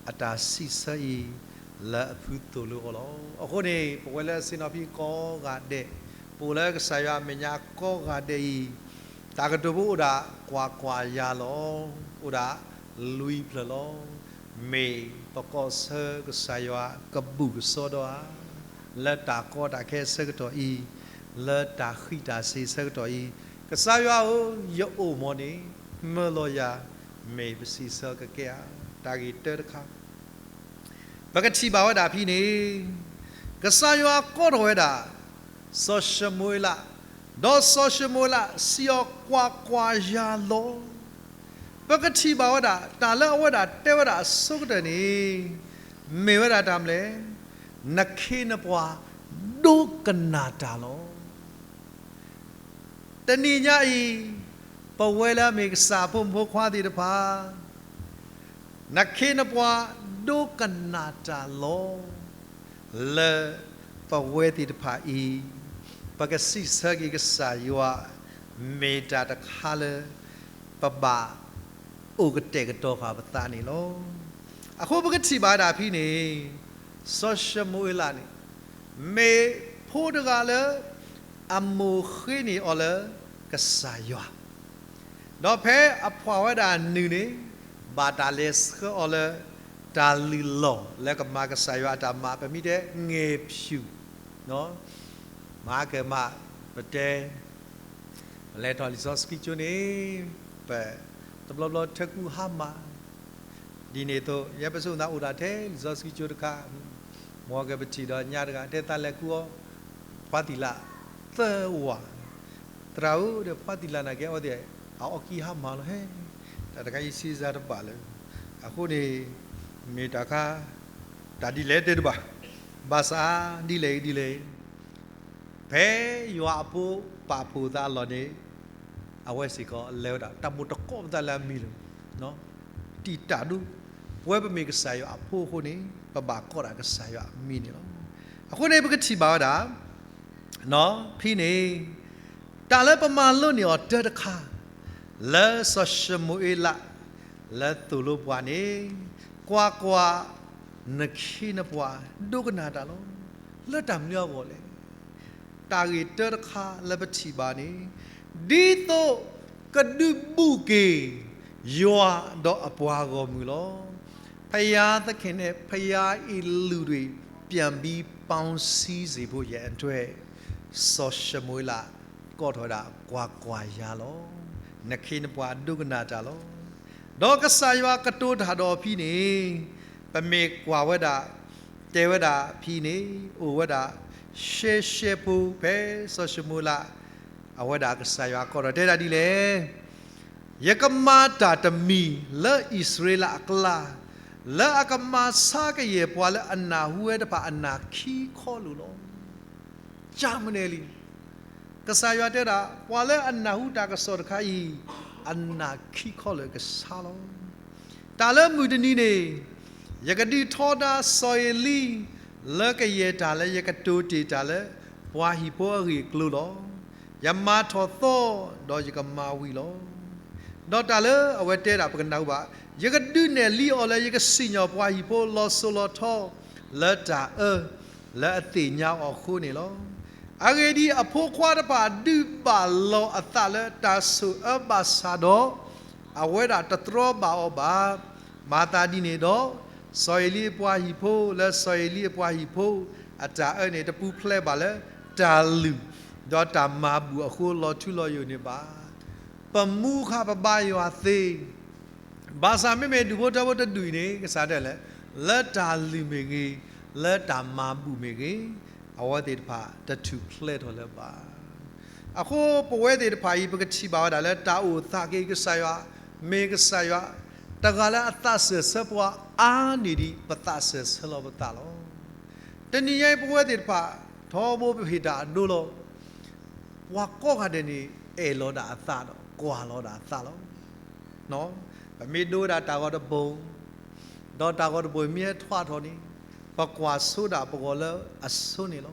အတၢ်စံးဆၢအံၤ လၢအဖုသိၣ်လိအီၤလီၤ. အဃိန့ၣ် ပဝဲလၢအဆ့ၣ်နီၤဖံကိးဂၤဒဲး, ပအိၣ်လၢကစၢ်ယွၤအမဲာ်ညါကိးဂၤဒဲးအံၤ, တၢ်ကတိၤဖိအိၣ်ဒၣ်ကွၢ်ကွၢ်ယၤလီၤ, အိၣ်ဒၣ်လွံၢ်ဖျၢၣ်လီၤ. မ့ၢ်ပကိးဆၢကစၢ်ယွၤကဘူၣ်ကစီဒီဧါ, လၢတၢ်ကီတၢ်ခဲအဆၢကတီၢ်အံၤ, လၢတၢ်ဃံးတၢ်စ့ၤအဆၢကတီၢ်အံၤ, ကစၢ်ယွၤဧၢ, ယအိၣ်မီၤန့ၣ် မၢလီၤယၤ, မ့ၢ်ပစံးဆၢကကဲဧါ. တၢ်ဂ့ၢ်တၢတခါ ပကထံၣ်ဘၣ်ဝဲဒၣ်ဖဲန့ၣ်, ကစၢ်ယွၤကိးထီၣ်ဝဲဒၣ် စီၤၡမူၤအ့လး, ဒီးစီၤၡမူၤအ့လးစံးအီၤကွၢ်ကွၢ်ယၤလီၤ. ပကထံၣ်ဘၣ်ဝဲဒၣ် တၢ်လၢအဝဲဒၣ်တဲဝဲဒၣ်အဆိကတၢၢ်န့ၣ် မ့ၢ်ဝဲဒၣ်တၢ်မနုၤလဲၣ်, နခ့နပှၤဒိကနၣ်တၢ်လီၤ. တနံၤညါအံၤ ပဝဲလၢအမ့ၢ်ကစၢ်အဖိမုၣ်ဖိခွါသ့ၣ်တဖၣ် နခ့နပှၤဒိကနၣ်တၢ်လီၤ. လၢပဝဲသ့ၣ်တဖၣ်အံၤ ပကစံးဆၢက့ၤကစၢ်ယွၤ မ့ၢ်တၢ်တခါလၢ ပဘၣ်အိၣ်ကတဲာ်ကတီၤဃာ်ပသးန့ၣ်လီၤ. အဃိပကထံၣ်ဘၣ်ဝဲဒၣ်ဖဲန့ၣ် စီၤၡမူၤအ့လးန့ၣ် မ့ၢ်ဖိတဂၤလၢ အမိၢ်ဃ့န့ၢ်အီၤလၢကစၢ်ယွၤ, ဒီးဖဲအဖှီၣ်ဝဲဒၣ်နုၢ်န့ၣ် ဘၣ်တၢ်လဲၤဆှၢအီၤလၢ တၢ်လုၢ်လီၢ်လၢကမၤကစၢ်ယွၤအတၢ်မၤ ပမ့ၢ်တဲငဲၤဖၠူၣ်, မၤကမၣ် ပတဲ ပလဲၤထီၣ်လံာ်စီဆှံကၠိန့ၣ် ပ တဘျီဘျီထၢကူဟါမၢ် ဒ်န့ၣ်အသိး ယဲပစိၤသးအိၣ်ဒၣ်ထဲလံာ်စီဆှံကၠိတခါ, မ်ကပထံၣ်ဒီးညါတဂၤ တဲသးလဲၤကူအီၤ ဖှါသံလးသၢဝၤ, သရၣ်ဧၢ ဒီးဖှါသံလးနာ်က့ အဝဲသ့ၣ် အအီကံဟါမၢ်လီၤဟဲ, တၢ်တခါအံၤစံးစၢ်တဘၣ်လၢၤ, အဃိန့ၣ် မ့ၢ်တၢ်ခါ တၢ်ဒ်လဲၣ်တဲတဘၣ်, ဘၣ်ဆၣ်ဒ်လဲၣ်ဒ်လဲၣ် ဖဲယွၤအဖိပာ်ဖှိၣ်သးအလီၢ်န့ၣ် အဝဲစ့ၢ်ကီးလဲၤဝဲဒၣ် တၢ်မိၣ်တကိးပသးလၢအမံၤလၢ တံာ်တာ်ဒိ, ပဝဲပမ့ၢ်ကစၢ်ယွၤအဖိအဃိန့ၣ် ပဘၣ်ကိးဒၣ်ကစၢ်ယွၤအမံၤန့ၣ်လီၤ. အဃိန့ၣ် ပကထံၣ်ဘၣ်ဝဲဒၣ် ဖဲန့ၣ် တၢ်လၢပမၤလိန့ၢ်အီၤတၢ်တခါ လၢစီၤၡမူၤအ့လး လၢသိၣ်လိပှၤန့ၣ်, ကွၢ်ကွၢ်, နခ့နပှၤဒိကနၣ်တၢ်လီၤ. လၢတၢ်မနုၤအဂီၢ်လဲၣ်. တၢ်ဂ့ၢ်တၢ်တခါလၢပထံၣ်ဘၣ်န့ၣ်, ဒ်သိးကဒုးဘူးက့ၤ ယွၤဒီးအပှၤဂီၢ်မုၢ်လီၤ. ဘုရားသခင်နဲ့ ဘုရားအလုၢ်တွေ ပြန်ပြီးပေါင်းစည်းစေဖို့ စီၤၡမူၤအ့လး ကိးထီၣ်ဝဲဒၣ် ကွၢ်ကွၢ်ယၤလီၤ. နခ့နပှၤဒိကနၣ်တၢ်လီၤ. ဒီးကစၢ်ယွၤကတိၤတၢ်ဒီးအဖံန့ၣ်, ပမ့ၢ်ကွၢ်ဝဲဒၣ်, တဲဝဲဒၣ်ဖံန့ၣ် အိၣ်ဝဲဒၣ် ရှဲရှဲဖိ ဖဲစီၤၡမူၤအ့လး အဝဲဒၣ်ကစၢ်ယွၤကိးထီၣ်တဲဒၣ်ဒ်လဲၣ်. ယကမၤတၢ်တမံၤလၢအံၣ်စရ့လးအကျါ, လၢအကမၤဆါကယဲၢ်ပှၤလၢအနၢ်ဟူဝဲတဖၣ်အနၢ်ခံခီလိာ်လီၤ. ကမနုၤလဲၣ်. ကစၢ်ယွၤတဲဒၣ် ပှၤလၢအနၢ်ဟူတၢ်ကစီၣ်တခါအံၤ အနၢ်ခံခီလိာ်ကဆါလီၤ. တၢ်လၢမုၢ်တနံၤန့ၣ် ယကဒုးထီဒါစီၤအ့လံ လၢကယဲၢ်တၢ်လၢယကတိၤတ့ၢ်တၢ်လၢ ပှၤဟံၣ်ဖိအဂ့ၢ်အကျိၤလီၤ. ယမၤထီၣ်သီ ဒီးယကမၤဝံၤလီၤ. ဒီးတၢ်လၢအဝဲတဲဒၣ်ပကနၢ်ဟူဘၣ်, ယကဒုးနဲၣ်လံအီၤလၢယကစံၣ်ညီၣ်ပှၤဟံၣ်ဖိလီၤစိၤလီၤထီ လၢတၢ်အၢ လၢအသ့ၣ်ညါအီၤအဃိန့ၣ်လီၤ. အဂ့ၢ်ဒ်အံၤ, အဖိခွါတဖၣ်ဒုးဘၣ်လီၤအသးလၢတၢ်ဆိၣ်အၢဘၣ်ဆၣ်ဒီး အဝဲဒၣ်တတြီဘၣ်အီၤဘၣ်. မၤသးဒ်န့ၣ်ဒီး, စီၤအ့လံအပှၤဟံၣ်ဖိလၢစီၤအ့လံအပှၤဟံၣ်ဖိအတၢ်အၢန့ၣ် တပူၤဖျဲးဘၣ်လၢတၢ်လုၢ် ဒီးတၢ်မၤဘူၣ်အဃိလီၤထူလီၤယိာ်န့ၣ်ဘၣ်. ပမူခါပဘါယွၤသ့ ဘၣ်ဆၣ်မ့မ့ၢ်ဒူၣ်ဖိထၢဖိတဒူၣ်အံၤန့ၣ် ကစၢ်တဲလဲၣ်, လၢတၢ်လုၢ်မ့ၢ်ဂ့ၤ, လၢတၢ်မၤဘူၣ်မ့ၢ်ဂ့ၤ, အဝဲသ့ၣ်တဖၣ်တထူၣ်ဖျဲးထီၣ်လၢၤဘၣ်. အဃိပဝဲသ့ၣ်တဖၣ်အံၤ ပကထံၣ်ဘၣ်ဝဲဒၣ်လၢတၢ်အိၣ်သးက့ၤကစၢ်ယွၤ, မ့ၢ်ကစၢ်ယွၤ တဂၤလၢအသးစၢၢ်ဆၢပှၤအါန့ၢ်ဒံး ပသးစၢၢ်ဆၢလီၤပသးလီၤ. တနံၤညါအံၤပဝဲသ့ၣ်တဖၣ် ထီဘိပဟ့ၣ်တၢ်အဒိလီၤ. ပှၤကိးဂၤဒဲးန့ၣ် အဲၣ်လီၤဒၣ်အသးဒီး ကွၢ်လီၤဒၣ်အသးလီၤ. ပမ့ၢ်ဒိဝဲဒၣ်တၢ်ဂီၤတဘိ, ဒီးတၢ်ဂီၤတဘိမ့ၢ်ဟဲထွါထီၣ်န့ၣ်, ပကွၢ်ဆိဒၣ်ပဂီၤလၢအဆိန့ၣ်လီၤ.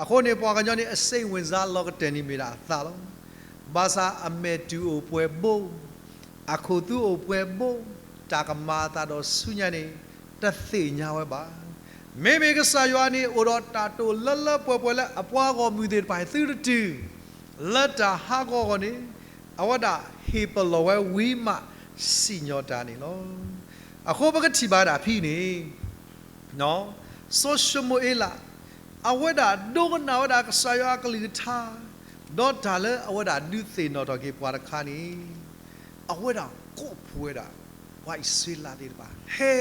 အဃိန့ၣ် ပှၤကညီန့ၣ် အစိတ်ဝင်စား လီၤကတၢၢ်န့ၣ်မ့ၢ်ဒၣ်အသးလီၤ. ဘၣ်ဆၣ်အမဲာ်တူၢ်အိၣ်ပှဲၤဘိ, အခိၣ်သူအိၣ်ပှဲၤဘိ, တၢ်ကမၤအသးဒီးဆူညါန့ၣ် တသ့ၣ်ညါဝဲဘၣ်. မ့မ့ၢ်ကစၢ်ယွၤန့ၣ် အိၣ်ဒီးတၢ်တိာ်လၢလၢပှဲၤပှဲၤလၢအပှၤဂီၢ်မုၢ်သ့ၣ်တဖၣ်သုတတုၤ လၢတၢ်ဟးဂီၤဂီၤန့ၣ် အဝဲဒၣ်ဟ့ၣ်ပလီၢ်ဝဲဝံၤမး စံၣ်ညီၣ်တၢ်န့ၣ်လီၤ. အဃိပကထံၣ်ဘၣ်ဒၣ်ဖဲန့ၣ် စီၤၡမူၤအ့လး အဝဲဒၣ်ဒိကနၣ်ဝဲဒၣ်ကစၢ်ယွၤအကလုၢ်ကထါ, ဒီးတၢ်လၢအဝဲဒၣ်ဒုးသ့ၣ်နီၣ်ထီၣ်က့ၤပှၤတခါန့ၣ် အဝဲဒၣ်ကိးဖှိၣ်ဝဲဒၣ် ပှၤအံၣ်စရ့လးသ့ၣ်တဖၣ် ဟဲ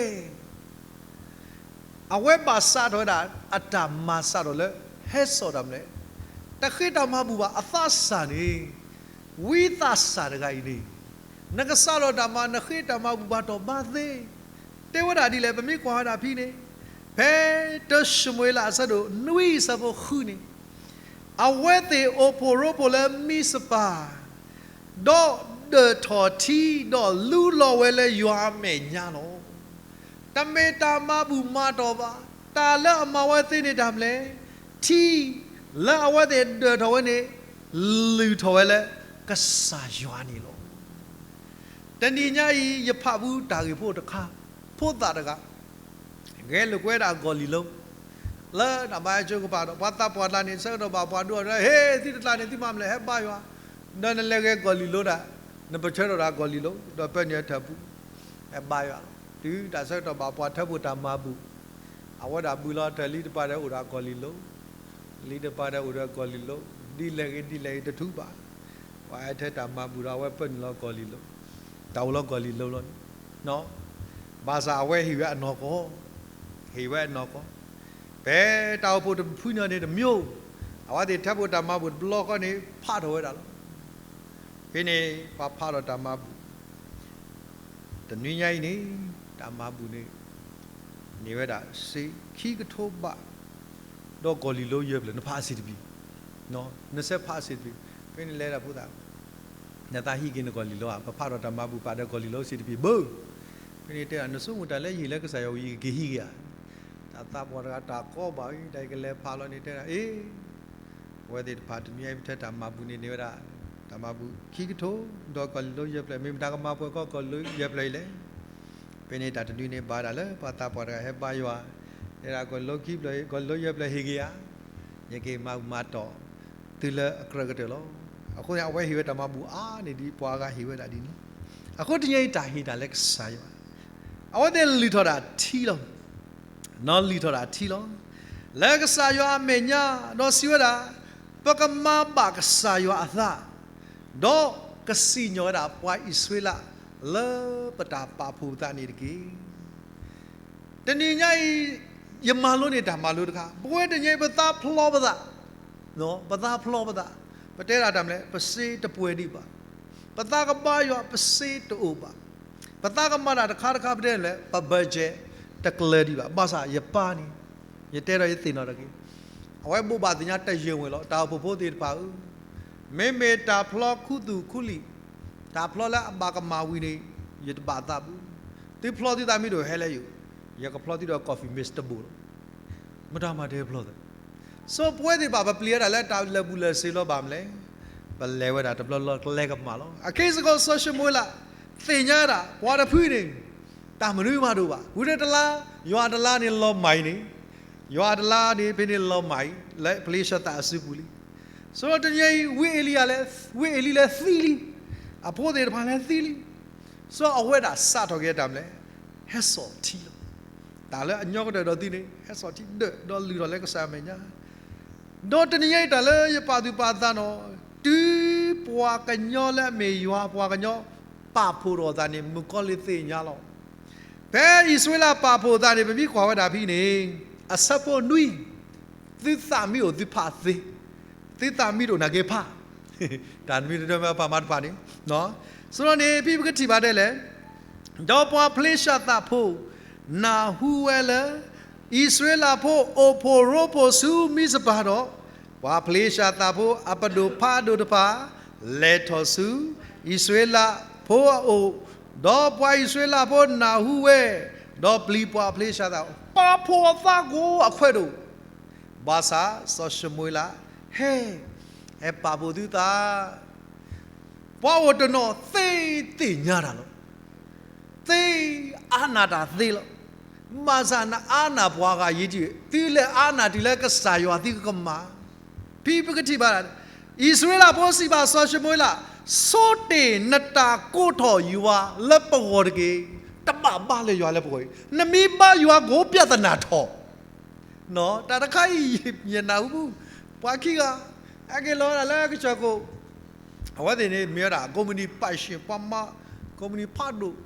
အဝဲဘၣ်စးထီၣ်ဝဲဒၣ် အတၢ်မၤစးထီၣ်လၢ ဟဲစိာ်တၢ်မနုၤလဲၣ်, တဃ့တၢ်မၤဘူၣ်ဘၣ် အသးစၢ်န့ၣ် ဝံသးစၢ်တဂၤအံၤန့ၣ် နကစးထီၣ်တၢ်မၤ နဃ့တၢ်မၤဘူၣ်ဘၣ်တီၢ်ဘၣ်သ့, တဲဝဲဒၣ်ဒ်လဲၣ် ပမ့ၢ်ကွၢ်ဝဲဒၣ်ဖဲန့ၣ်, ဖဲတၢၡမူၤအ့လးအဆၢဒိၣ်နွံ အဆၢဖိဃုန့ၣ် အဝဲသ့ၣ်အိၣ်ဖှိၣ်ရိဖှိၣ်လၢမံးစပၤ, ဒီးဒၢၣ်ထီၣ်ထံ ဒီးလူလီၤဝဲလၢယွၤအမဲာ်ညါလီၤ. တမ့ၢ်တၢ်မၤဘူၣ်မၤတီၢ်ဘၣ်, တၢ်လၢအမၤဝဲသ့န့ၣ်တၢ်မနုၤလဲၣ်, ထံလၢအဝဲသ့ၣ်ဒၢၣ်ထီၣ်ဝဲန့ၣ် လုၢ်ထီၣ်ဝဲလၢကစၢ်ယွၤန့ၣ်လီၤ. တနံၤညါအံၤ ယဖးဘူးတၢ်ဂ့ၢ်ဖိတခါ, ဖိသၣ်တဂၤ ဂဲၤလိာ်ကွဲဒၣ်ဂီၢ်လံၢ်လိၤ, လၢတၢ်ဘါယွၤကပၤဒီး ပှၤသးပှၢ်တကျါန့ၣ် ဆၢကတီၢ်ဘၣ်ပှၤဒိၣ်အီၤဒီး ဟ့ သုတကျါန့ၣ် သုမၤမနုၤလဲၣ် ဟဲဘါယွၤ, ဒီးနလဲၤဂဲၤဂီၢ်လံၢ်လိၤဒၣ်, နပဆၢထီၣ်ဒၣ်ဂီၢ်လံၢ်လိၤ, ဒီးပၢနုာ်အထၢၣ်ပူၤ, ဟဲဘါယွၤလီၤ. တုၤတၢ်ဆၢကတီၢ်ဘၣ်ပှၤထၢဖှိၣ်တၢ်မၤဘူၣ်, အဝဲဒၣ်ဘူၣ်လီၤတၢ်လံတပၤဒီးအိၣ်ဒီးကီၢ်လံၤလိၤ, လံတပၤဒီးအိၣ်ဒီးကီၢ်လံၤလိၤ, ဒ်လဲၣ်ဂ့ၤဒ်လဲၣ်ဂ့ၤတထူးဘၣ်, ပှၤအဲၣ်ထဲတၢ်မၤဘူၣ်ဒီးအဝဲပၢနုာ်လီၤကီၢ်လံၤလိၤ, တၢ်အိၣ်လီၤကီၢ်လံၤလိၤလီၤန့ၣ်, ဘၣ်ဆၣ်အဝဲဟ့ၣ်ဝဲအနီၢ်ကီၢ်, ဟ့ၣ်ဝဲအနီၢ်ကီၢ်, ဖဲတၢ်အိၣ်ဖှိၣ်တဖုန့ၣ်န့ၣ်တမံၤ, အဝဲသ့ၣ်ထၢဖှိၣ်တၢ်မၤဘူၣ်တဘျီဃီန့ၣ် ဖးထီၣ်ဝဲဒၣ်လီၤ. ဖဲန့ၣ် ပှၤဖးထီၣ်တၢ်မၤဘူၣ် တနွံညါအံၤန့ၣ် တၢ်မၤဘူၣ်န့ၣ် န့ၢ်ဝဲဒၣ်စ့ခံကထိဘး, ဒီးကီၢ်လံၤလိၤယဲၢ်ဖျၢၣ် နဖးအဆံးတပံၤ, နဆဲးဖးအဆံးတပံၤ, ဖဲန့ၣ်လဲၤဒၣ်ဖိသၣ်, နသးဟံးက့ၤနကီၢ်လံၤလိၤဧါ, ပဖးထီၣ်တၢ်မၤဘူၣ်ပာ်ဒီးကီၢ်လံၤလိၤအဆံးတပံၤဘၣ်. ဖဲန့ၣ်တဲဒၣ် နဆိကမိၣ်တၢ်လၢယဟ့ၣ်လၢကစၢ်ယွၤဝံၤ ယကက့ၤဟံးက့ၤဧါ. တၢ်သးပှၢ်တဂၤတၢ်ကီဘၣ်ဝဲ တၢ်ယကလဲၤဖးလီၤန့ၣ်တဲဒၣ် အ့ အဝဲသ့ၣ်တဖၣ်တနွံအံၤ ပထၢတၢ်မၤဘူၣ်န့ၣ်န့ၢ်ဝဲဒၣ် တၢ်မၤဘူၣ်ခံကထိ, ဒီးကီၢ်လံၤလိၤယဲၢ်ဖျၢၣ်, မ့ၢ်မတၤကမၤပှဲၤကီၢ်ကီၢ်လံၤလိၤယဲၢ်ဖျၢၣ်အံၤလဲၣ်. ဖဲန့ၣ်တၢ်တနွံန့ၣ်ဘၣ်ဒၣ်လၢပှၤသးပှၢ်တဂၤဟဲဘါယွၤ, တဲဒၣ်ကီၢ်လံၤလိၤခံဖျၢၣ်, ကီၢ်လံၤလိၤယဲၢ်ဖျၢၣ်ဟ့ၣ်က့ၤဧါ, ယက့ၤမၤဘူၣ်မၤတီၢ်သုလၢအကြၢးကတၢၢ်လီၤ. အဃိန့ၣ် အဝဲဟ့ၣ်ဝဲတၢ်မၤဘူၣ်အါန့ၢ်ဒ်ပှၤအဂၤဟ့ၣ်ဝဲဒၣ်ဒ်န့ၣ်, အဃိတနွံအံၤတၢ်ဟ့ၣ်တၢ်လၢကစၢ်ယွၤ, အဝဲသ့ၣ်လုၢ်ထီၣ်တၢ်ထံလီၤ. နီၢ်လုၢ်ထီၣ်တၢ်ထံလီၤ. လၢကစၢ်ယွၤအမဲာ်ညါ, ဒီးစံးဝဲဒၣ်, ပကမၤဘၣ်ကစၢ်ယွၤအသး, ဒီးကစံၣ်ညီၣ်ဝဲဒၣ်ပှၤအံၣ်စရ့လးလၢပတၢ်ပာ်ဖှိၣ်ပသးန့ၣ်တက့ၢ်. တနံၤညါအံၤ ယမၤလိန့ၢ်တၢ်မၤလိတခါ, ပဝဲတနံၤအံၤပသးဖျီပသး, ပသးဖျီပသး, ပတဲဒၣ်တၢ်မနုၤလဲၣ်, ပစ့တပှဲၤဒံးဘၣ်, ပသးကဘါယွၤပစ့တအိၣ်ဘၣ်, ပသးကမၤတၢ်တခါတခါပတဲန့ၣ်လဲၣ်, ပ budget တကျၢၤဒံးဘၣ်. ဘၣ်ဆၣ်ယပၢ်န့ၣ်, ယတဲဒီးယသ့ၣ်နီၣ်ထီၣ်က့ၤ, အဝဲဘိးဘၣ်သ့ၣ်ညါတယုၢ်ဝဲလီၤ. တၢ်အိၣ်ဖှိၣ်ဖိသ့ၣ်တဖၣ်ဧၢ, မ့မ့ၢ်တၢ်ဖျီခူသူၣ်ခူလံာ်, တၢ်ဖျီလၢအဘၣ်ကမၣ်ဝံၤန့ၣ် ယတဘၣ်သးဘၣ်. သုဖျီသုသးမ့ၢ်တအိၣ်ဟဲလၢယအိၣ်, ယကဖျီသုဒီး coffee mix တဘိလီၤ. မတၤမၤတဟဲဖျီသး so ပဝဲသ့ၣ်တဖၣ် ပပျံၤဝဲဒၣ်လၢတၢ်လၢာ်ဘူၣ်လၢာ်စ့လီၤ. ဘၣ်မနုၤလဲၣ်, ပလဲၤဝဲဒၣ်တဘျီလၢကျဲကမၣ်လီၤ. အခဲအံၤစ့ၢ်ကီး စီၤၡမူၤအ့လး သ့ၣ်ညါဝဲဒၣ် ပှၤတဖုန့ၣ် တၢ်မနုၤမးတအိၣ်ဘၣ်. ဝံၤဒီးတလါ, ယွၤတလါန့ၣ်လီၤမၢ်အံၤန့ၣ်, ယွၤတလါန့ၣ် ဖဲန့ၣ်လီၤမၢ်အံၤ လၢဖလ့ၡသးအစုပူၤလံ. ဆိုတော့ တနံၤအံၤ ဝံအ့လံယၤလဲၣ်, ဝံအ့လံလဲၣ်သံလံ, အဖိသ့ၣ်တဖၣ်လဲၣ်သံလံ. စီၤအဝဲဒၣ်စးထီၣ်က့ၤတၢ်မနုၤလဲၣ်, ဟဲစိာ်ထံလီၤ. တၢ်လၢအညီကတၢၢ်ဒီးသုန့ၣ် ဟဲစိာ်ထံဒၢး ဒီးလုၢ်ထီၣ်လၢကစၢ်အမဲာ်ညါ. ဒီးတနံၤအံၤတၢ်လၢယပာ်သူၣ်ပာ်သးနီၤ, တုၤပှၤကညီလၢအမ့ၢ်ယွၤပှၤကညီ ပာ်ဖှိၣ်ထီၣ်အသးန့ၣ် မုၣ်ကီၤလံၢ်သ့ၣ်ညါလီၤ. ဖဲအံၣ်စရ့လးပာ်ဖှိၣ်အသးန့ၣ် ပမ့ၢ်ကွၢ်ဝဲဒၣ်ဖဲန့ၣ်, အဆၢဖိနွံ, သုသးမ့ၢ်အိၣ်သုဖးသ့, သုသးမ့ၢ်တအိၣ်နာ်က့ၤဖး, တၢ်မ့ၢ်တဒၢမ့ၢ်ဖးမၤတဖၣ်န့ၣ်, ဆိုတော့န့ၣ် ဖဲပကထံၣ်ဘၣ်ဒ်လဲၣ်, ဒီးပှၤဖလ့ၡသးဖိ နၢ်ဟူဝဲလၢ အံၣ်စရ့လးဖိအိၣ်ဖှိၣ်ရိဖှိၣ်ဆူမံစပၤဒီး, ပှၤဖလ့ၡသးဖိအပဒိၣ်ဖးဒိၣ်တဖၣ် လဲၤထီၣ်ဆူအံၣ်စရ့လးဖိအအိၣ်, ဒီးပှၤအံၣ်စရ့လးဖိနၢ်ဟူဝဲ, ဒီးပျံၤပှၤဖလ့ၡသး, ပာ်ဖှိၣ်အသးကိးအခွဲးဒိၣ် ဘၣ်ဆၣ်စီၤၡမူၤအ့လး ဟဲ, ဟဲပာ်ဖှိၣ်သုသး, ပှၤအိၣ်တနီၤသ့သ့ၣ်ညါတၢ်လီၤ. သ့အါနၢ်တၢ်သ့လီၤ. ဘၣ်ဆၣ်နအါနၢ်ပှၤဂၤယံၤတံၢ်, သုလဲၤအါနၢ်တုၤလၢကစၢ်ယွၤသုကကမၣ်. ဖဲပကထံၣ်ဘၣ်, အံၣ်စရ့လးဖိစံးဘၣ်စီၤၡမူၤအ့လး, ဆိတ့ၢ်နတၢ်ကိးထီၣ်ယွၤလၢပဂီၢ်တက့ၢ်. တဘၣ်ဘါလၢယွၤလၢပဂီၢ်အံၤ, နမ့ၢ်ဘါယွၤကိးပြဿနာထီၣ် တၢ်တခါအံၤ ယနၢ်ဟူ, ပှၤခံဂၤ ဟဲက့ၤလီၤဝဲဒၣ်လၢကစၢၢ်ခိၣ်, အဝဲသ့ၣ်န့ၣ်မ့ၢ်ဝဲဒၣ် ကိးမုၢ်နံၤပာ်ၡ့ၣ် ပှၤမၤကိးမုၢ်နံၤဖးဒိၣ်,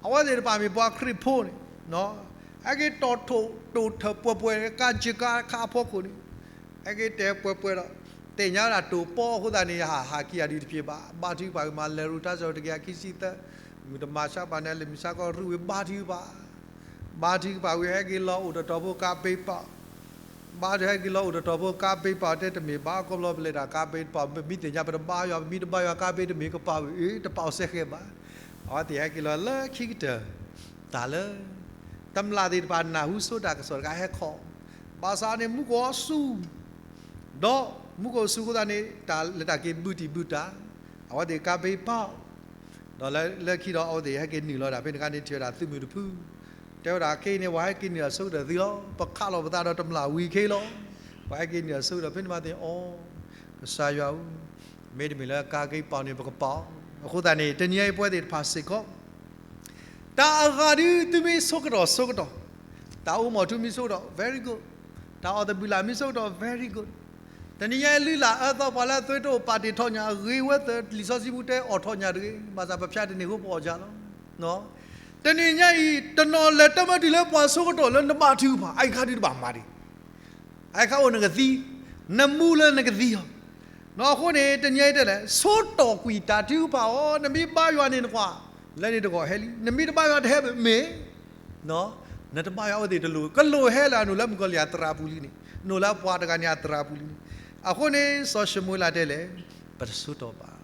အဝဲသ့ၣ်တဖၣ်မ့ၢ်ပှၤခရံာ်ဖိန့ၣ်, ဟဲက့ၤတီၢ်ထိၣ်တိၣ်ထၢၣ်ပှဲၤပှဲၤ ကါစ့ၢ်ကါခါအဖီခိၣ်န့ၣ်, ဟဲက့ၤတဲပှဲၤပှဲၤဒီး သ့ၣ်ညါဝဲဒၣ်တိၢ်ပီအဃိသတးန့ၣ် ယဟးဟးက့ၤယၤဒုးတဖျ့ဘၣ်, ဘါထုကဖၣ်ဝံၤမၤလဲၤရူၢ်တၢ်စၢၤတကယၤခံဆံသၢ, မုၢ်တမၤဆါပာ်န့ၣ် လၢမုၢ်ဆါခီရူၢ်ဝံၤဘါထုကဖၣ် ဘါထုကဖၣ်ဝံၤ ဟဲက့ၤလီၤအိၣ်တတီၤဖိကါဘ့ပာ်, ဘါထုဟဲက့ၤလီၤအိၣ်တတီၤဖိကါဘ့ပာ် တဲတမ့ၢ်ဘၣ် ခီဖျိပလဲၤတၢ်ကါဘ့တပာ်, ပမ့ၢ်သ့ၣ်ညါပတဘါယွၤ, ပမ့ၢ်တဘါယွၤကါဘ့တမ့ၢ်ကပာ်ဝံၤ, အ့ တပာ်အီၤစဲဃဲဘၣ်. အဝဲသ့ၣ်ဟဲက့ၤလီၤလၢခံကတၢၢ်, တၢ်လၢ တမျၢ်သ့ၣ်တဖၣ်နၢ်ဟူဆိတၢ်ကစီၣ်တခါဟဲခီ, ဘၣ်ဆၣ်န့ၣ်မူခိၣ်အီၤစူၤ ဒီးမူခိၣ်စူၤအဃိသတးန့ၣ် တၢ်လၢတၢ်က့ၤဘုတံၢ်ဘုတၢ်, အဝဲသ့ၣ်ကါဘ့ပာ်, ဒီးလၢခံဒီးအဝဲသ့ၣ်ဟဲက့ၤနုာ်လီၤဒၣ်ဖဲန့ၣ်အခါန့ၣ် ထံၣ်ဝဲဒၣ်သုးမုၢ်တဖု, တဲဝဲဒၣ်ခဲအံၤန့ၣ် ပှၤဟဲက့ၤနုာ်လီၤအဆိကတၢၢ်သုလီၤ, ပခးလီၤပသးဒီးတမျၢ်ဝံၤခဲလီၤ, ပှၤဟဲက့ၤနုာ်လီၤအဆိကတၢၢ်ဖဲန့ၣ်မးသ့ၣ်အီၤ, ကစၢ်ယွၤဧၢ, မ့တမ့ၢ်လၢကါဘ့ပာ်န့ၣ် ပကပာ်အီၤ, အဃိသတးန့ၣ် တနံၤအံၤပဝဲသ့ၣ်တဖၣ်စ့ၢ်ကီး တၢ်အဂၤဒုးသုမ့ၢ်ဆိကတီၢ်ဆိကတီၢ်, တၢ်အိၣ်မီၤထူမ့ၢ်ဆိကတီၢ် very good, တၢ်အီၣ်သဘံၣ်လၢ်မ့ၢ်ဆိကတီၢ် very good, တနံၤညါအံၤလုၢ်လၢ်အၢသီ ပှၤလၢအသွဲတအိၣ်ပာ်တ့ၢ်ထီၣ်ညၣ်အဂ့ၤဝဲသၢ လံာ်စီဆှံပူၤတဲအီၣ်ထီၣ်ညၣ်တဂ့ၤ, ဘၣ်ဆၣ်ပဖၠးတန့ၢ်အဃိပအီၣ်ညၣ်လီၤ. တနံၤညါအံၤ တနီၤလဲၤတၢ်မၤတုၤလၢပှၤဆိကတီၢ်လၢနဘါထုကဖၣ် အအံၤခါဒုးတဘၣ်မၤဒံး အအံၤခါအိၣ်နကသံ, နမူလၢနကသံအီၤ, အဃိန့ၣ် တနံၤညါအံၤတဲလဲၣ် ဆိတီၢ်ကွံာ်တၢ်ထုကဖၣ်အီၤ, နမ့ၢ်ဘါယွၤန့ၣ်နကွၢ်, လၢန့ၣ်တဂီၤဟဲလံ, နမ့ၢ်တဘါယွၤတဟဲမ့ၢ်, နတဘါယွၤအဝဲသ့ၣ်တလိၣ်, ကလိၣ်ဟဲလၢအနအိၣ်လၢမုၣ်ကီၤလံၢ်အသရၣ်ပူၤလံန့ၣ်, နအိၣ်လၢပှၤတဂၤန့ၣ်အသရၣ်ပူၤလံန့ၣ်, အဃိန့ၣ် စီၤၡမူၤအ့လးတဲလဲၣ်, ပတဆိတီၢ်ဘၣ်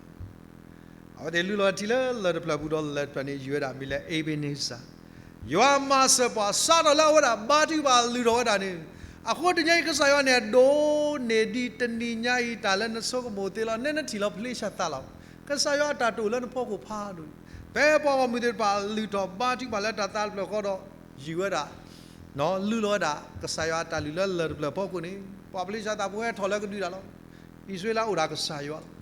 အဝဲသ့ၣ်လုၢ်လီၤထံလၢလၢၢ်တဖျၢၣ်ပူၤဒီးလၢၢ်တဖျၢၣ်န့ၣ် ယုၢ်ဝဲဒၣ်မံၤလၢ အ့ဘ့န့စၢ်, ယွၤမၤစၢၤပှၤ စးထီၣ်လၢအဝဲဒၣ်ဘါထုကဖၣ်လုၢ်ထီၣ်ဝဲဒၣ်န့ၣ်, အဃိတနံၤညါအံၤ ကစၢ်ယွၤန့ၣ် အဒိးန့ၢ်ဒံးတနံၤညါအံၤ တၢ်လၢနဆိကမိၣ်သ့လီၤ, နဲနထံၣ်လီၤဖလ့ၡသးလီၤ, ကစၢ်ယွၤအတၢ်တအိၣ်လၢနဖီခိၣ်ဖးဒိၣ်, ဖဲပှၤဂီၢ်မုၢ်သ့ၣ်တဖၣ်လုၢ်ထီၣ်ဘါထုကဖၣ်လၢတၢ်သးတဖျၢၣ်ဃီဒီး ယုၢ်ဝဲဒၣ် လုၢ်လီၤဝဲဒၣ် ကစၢ်ယွၤအတၢ်လုၢ်လၢလၢၢ်တဖျၢၣ်ဖီခိၣ်န့ၣ် ပှၤဖလ့ၡသးဖိဟဲထီၣ်လၢကဒုးတၢ်လီၤ. အံၣ်စရ့လးအိၣ်ဒၣ်ကစၢ်ယွၤလီၤ.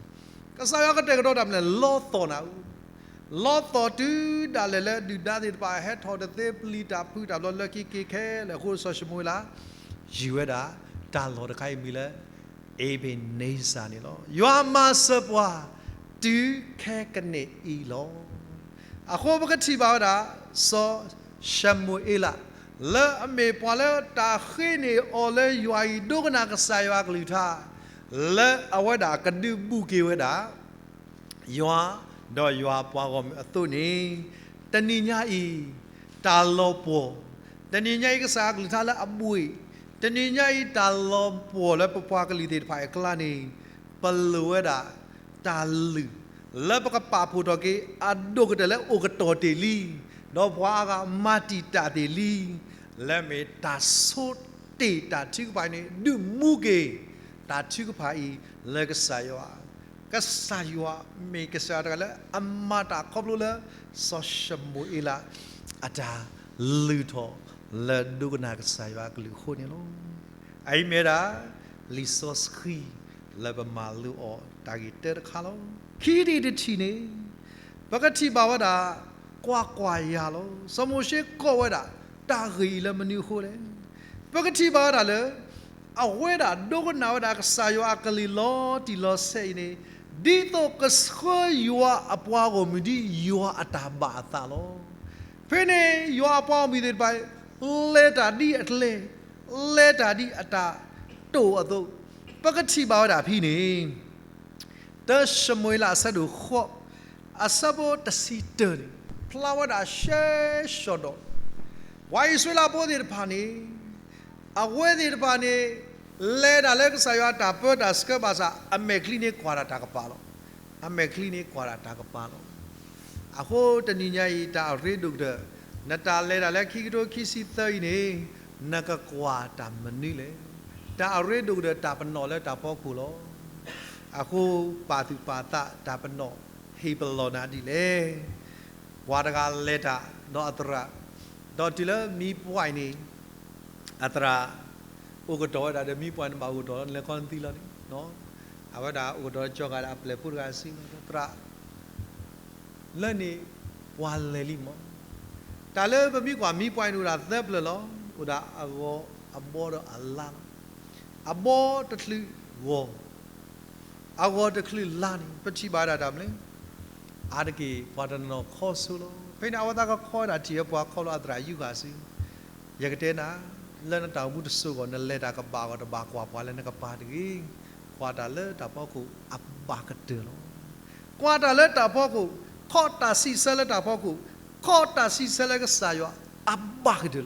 ကစၢ်ယွၤကတဲာ်ကတီၤတၢ်မနုၤလဲၣ်, လီသီၣ်နၤဧၢ, လီသီၣ်တုၤဒၣ်လဲာ်လၢဒုၣ်ဒါသ့ၣ်တဖၣ်ဟဲထီၣ်တသ့ ပျံၤတၢ်ဖုးတၢ်ဘျီလၢခံက့ၤခဲလၢာ်အဃိ စီၤၡမူၤအ့လး ယုၢ်ဝဲဒၣ် တၢ်လီၢ်တခါအံၤမံၤလၢ အ့ဘ့န့စၢ်န့ၣ်လီၤ. ယွၤမၤစၢၤပှၤ တုၤခဲကနံၣ်အံၤလီၤ. အဃိပကထံၣ်ဘၣ်ဝဲဒၣ် စီၤၡမူၤအ့လး လၢအမ့ၢ်ပှၤလၢတၢ်ဃ့န့ၢ်အီၤလၢယွၤအံၤ ဒိကနၣ်ကစၢ်ယွၤအကလုၢ်ကထါ လၢအဝဲဒၣ်ကဒုးဘူးက့ၤဝဲဒၣ် ယွၤ ဒီးယွၤအပှၤဂီၢ်မုၢ်အသိးန့ၣ် တနံၤညါအံၤ တၢ်လီၤပှီၢ်, တနံၤညါအံၤ ကစၢ်အကလုၢ်ကထါလၢအဘှ့ၣ်, တနံၤညါအံၤ တၢ်လီၤပှီၢ်လၢပပှၤကလုာ်သ့ၣ်တဖၣ်အကျါန့ၣ် ပလိၣ်ဝဲဒၣ် တၢ်လုၢ် လၢပကပာ်ဖှိၣ်ထီၣ်က့ၤ အဒိၣ်ကတၢၢ်လၢအိၣ်ကတီၢ်တ့ၢ်လံ, ဒီးပှၤအါဂၤမၤတံာ်တာ်တ့ၢ်လံ, လၢမ့ၢ်တၢ်ဆိတ့ၢ်တၢ်ထုကဖၣ်အံၤန့ၣ် ဒုးမူက့ၤ တၢ်ထုကဖၣ်အံၤလၢကစၢ်ယွၤ ကစၢ်ယွၤမ့ၢ်ကစၢ်ယွၤတဂၤလၢအမၤတၢ်ခီဖျိလၢ စီၤၡမူၤအ့လး အတၢ်လုၢ်ထီၣ်လၢဒိကနၣ်ကစၢ်ယွၤအကလုၢ်အဃိန့ၣ်လီၤ. အအံၤမ့ၢ်ဝဲဒၣ် လံာ်စီဆှံလၢပမၤလိအီၤတၢ်ဂ့ၢ်တၢတခါလီၤ. ခံထံၣ်တထံၣ်န့ၣ် ပကထံၣ်ဘၣ်ဝဲဒၣ် ကွၢ်ကွၢ်ယၤလီၤ. စီၤမိၤၡ့ကိးဝဲဒၣ် တၢ်ဂ့ၢ်အံၤလၢမနုၤအဃိလဲၣ်. ပကထံၣ်ဘၣ်ဝဲဒၣ်လၢ အဝဲဒၣ်ဒိကနၣ်ဝဲဒၣ်ကစၢ်ယွၤအကလုၢ်လီၤတံၢ်လီၤဆဲးအံၤန့ၣ် ဒ်သိးကဆှၢယွၤအပှၤဂီၢ်မုၢ်ဒ်ယွၤအတၢ်ဘၣ်အသးလီၤ. ဖဲန့ၣ်ယွၤအပှၤဂီၢ်မုၢ်သ့ၣ်တဖၣ် လဲၤတၢ်ဒ်အကျဲ လဲၤတၢ်ဒ်အတၢ်တိာ်အသိး ပကထံၣ်ဘၣ်ဝဲဒၣ်ဖဲန့ၣ် တၢၡမူၤအ့လးအဆၢဒိၣ်ဃိး အဆၢဖိတဆံတၢန့ၣ် ဖျါဝဲဒၣ်ရှဲရှီၤဒီး ပှၤအံၣ်စရ့လးဖိသ့ၣ်တဖၣ်န့ၣ် အဝဲသ့ၣ်တဖၣ်န့ၣ် လဲၤတၢ်လၢကစၢ်ယွၤအတၢ်ပၢတၢ်ဆှၢဘၣ်ဆၣ် အမဲာ်ချံန့ၣ်ကွၢ်ဒၣ်တၢ်ကပၤလီၤ. အမဲာ်ချံန့ၣ်ကွၢ်ဒၣ်တၢ်ကပၤလီၤ. အဃိတနံၤညါအံၤ တၢ်အရ့ဒိၣ်ကတၢၢ် နတၢ်လဲၤတၢ်လၢခံကထိခံဆံသၢအံၤန့ၣ် နကကွၢ်တၢ်မနုၤလဲၣ်. တၢ်အရ့ဒိၣ်ကတၢၢ်တၢ်ပနီၣ်လၢတၢ်ဖီခိၣ်လီၤ. အဃိပာ်သူၣ်ပာ်သးတၢ်ပနီၣ်ဟ့ၣ်ပလီၢ်နၤဒ်လဲၣ်. ပှၤတဂၤလဲၤတၢ်ဒီးအသရၣ်, ဒီးတုၤလၢမံပှၢ်အံၤန့ၣ် အသရၣ် အိၣ်ကတီၢ်ဝဲဒၣ်ဒီးမံပှၢ်န့ၣ်ဘၣ်အိၣ်ကတီၢ်လီၤ နလဲၤခီနသံလီၤန့ၣ်, အဝဲဒၣ်အိၣ်ကတီၢ်ကၠီဂၤဒီးအပျဲၢ်ဖိတဂၤစံးလီၤ သရၣ် လၢန့ၣ် ပှၤလဲၤလံမး. တၢ်လၢပမံကွၢ်မံပှၢ်အံၤန့ၣ်အိၣ်ဒၣ်သၢဖျၢၣ်လီၤ. အိၣ်ဒၣ်အဂီၤ အဘီဒီးအလါလီၤ. အဘီတချုးဂီၤ အဂီၤတချုးလါန့ၣ် ပထံၣ်ဘၣ်ဒၣ်တၢ်မနုၤလဲၣ်. အါတက့ၢ်ပှၤတနီၤခီဆိလီၤ. ဖဲန့ၣ် အဝဲသးကခီဝဲဒၣ်ထံၣ်ဝဲပှၤခီလီၤအသရၣ်ယူဃာ်စ့ၢ်, ယကတဲနၤ, လၢနတၢ်အိၣ်မူတစိၤအဂီၢ် နလဲၤတၢ်ကဘၣ်ဂီၢ်တဘၣ်ကွၢ်ပှၤလၢနကပၤတဂ့ၤ. ကွၢ်တၢ်လၢတၢ်ဖီခိၣ်အဘၣ်ကတၢၢ်လီၤ. ကွၢ်တၢ်လၢတၢ်ဖီခိၣ်, ခီၣ်တၢ်စံးဆၢလၢတၢ်ဖီခိၣ်, ခီၣ်တၢ်စံးဆၢလၢကစၢ်ယွၤအဘၣ်ကတၢၢ်လီၤ.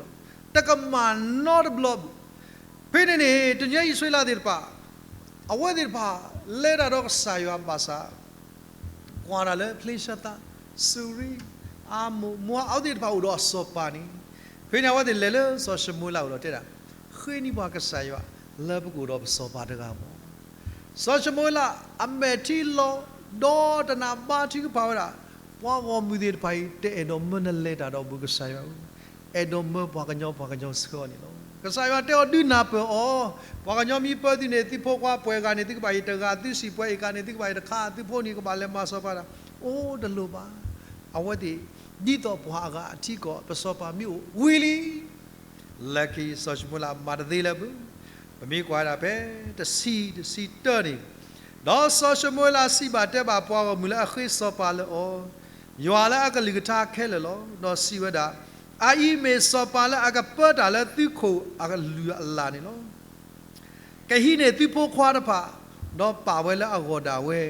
တကမၣ်နီတဘျီဘၣ်. ဖဲန့ၣ်န့ၣ် တနံၤညါအံၤအံၣ်စရ့လးသ့ၣ်တဖၣ် အဝဲသ့ၣ်တဖၣ် လဲၤတၢ်ဒီးကစၢ်ယွၤဘၣ်ဆၣ် ကွၢ်တၢ်လၢဖလ့ၡသး, စူၤရံ, အၤမိၣ်, မွၤအဝဲသ့ၣ်တဖၣ်အိၣ်ဒီးအစီၤပၤန့ၣ်, ဖဲန့ၣ်အဝဲသ့ၣ်လဲၤလၢစီၤၡမူၤအ့လးအအိၣ်ဒီးတဲဒၣ်, ဃ့န့ၢ်ပှၤကစၢ်ယွၤ လၢပကအိၣ်ဒီးပစီၤပၤတဂၤမး. စီၤၡမူၤအ့လး အမဲာ်ထံလီၤ, ဒီးတနၢ်ဘါထုကဖၣ်ဝဲဒၣ်, ပှၤဂီၢ်မုၢ်သ့ၣ်တဖၣ်အံၤ တအဲၣ်ဒိးမၢနလဲၤတၢ်ဒီးပကစၢ်ယွၤဧၢ, အဲၣ်ဒိးမၢပှၤကညီပှၤကညီဆှၢအီၤန့ၣ်လီၤ. ကစၢ်ယွၤတဲအီၤဒုးနၢ်ပၢၢ်အီၤ, ပှၤကညီမ့ၢ်ပၢသုန့ၣ် သုဖိခွါပှဲၤဂၤန့ၣ် သုကဘၣ်အံၤတဂၤ, သုစံၣ်ပှဲၤအံၤဂၤန့ၣ် သုကဘၣ်အံၤတခါ, သုဖိန့ၣ်ကဘၣ်လဲၤမၤစီၤပၤတၢ်, အိၣ်တလိၣ်ဘၣ်. အဝဲသ့ၣ် ဒ်သိးပှၤအဂၤအထံအကီၢ် ပစီၤပၤမ့ၢ်အိၣ်ဝံၤလံ. လၢခံစီၤၡမူၤအ့လးမၤတသ့လၢၤဘၣ်. ပမ့ၢ်ကွၢ်ဝဲဒၣ်ဖဲတဆံ, တဆံတၢန့ၣ်, ဒီးစီၤၡမူၤအ့လးစံးဘၣ်တဲဘၣ်ပှၤဂီၢ်မုၢ်လၢအဃ့စီၤပၤလၢအီၤ, ယွၤလၢအကလုၢ်ကထါခဲလၢာ်လီၤ. ဒီးစံးဝဲဒၣ်, အအံၤမ့ၢ်စီၤပၤလၢအကပၢတၢ်လၢသုခိၣ်အကလုၢ်အလၢ်န့ၣ်လီၤ. ကဟံးန့ၢ်သုဖိခွါတဖၣ်, ဒီးပာ်ဝဲလၢအဂီၢ်ဒၣ်ဝဲ,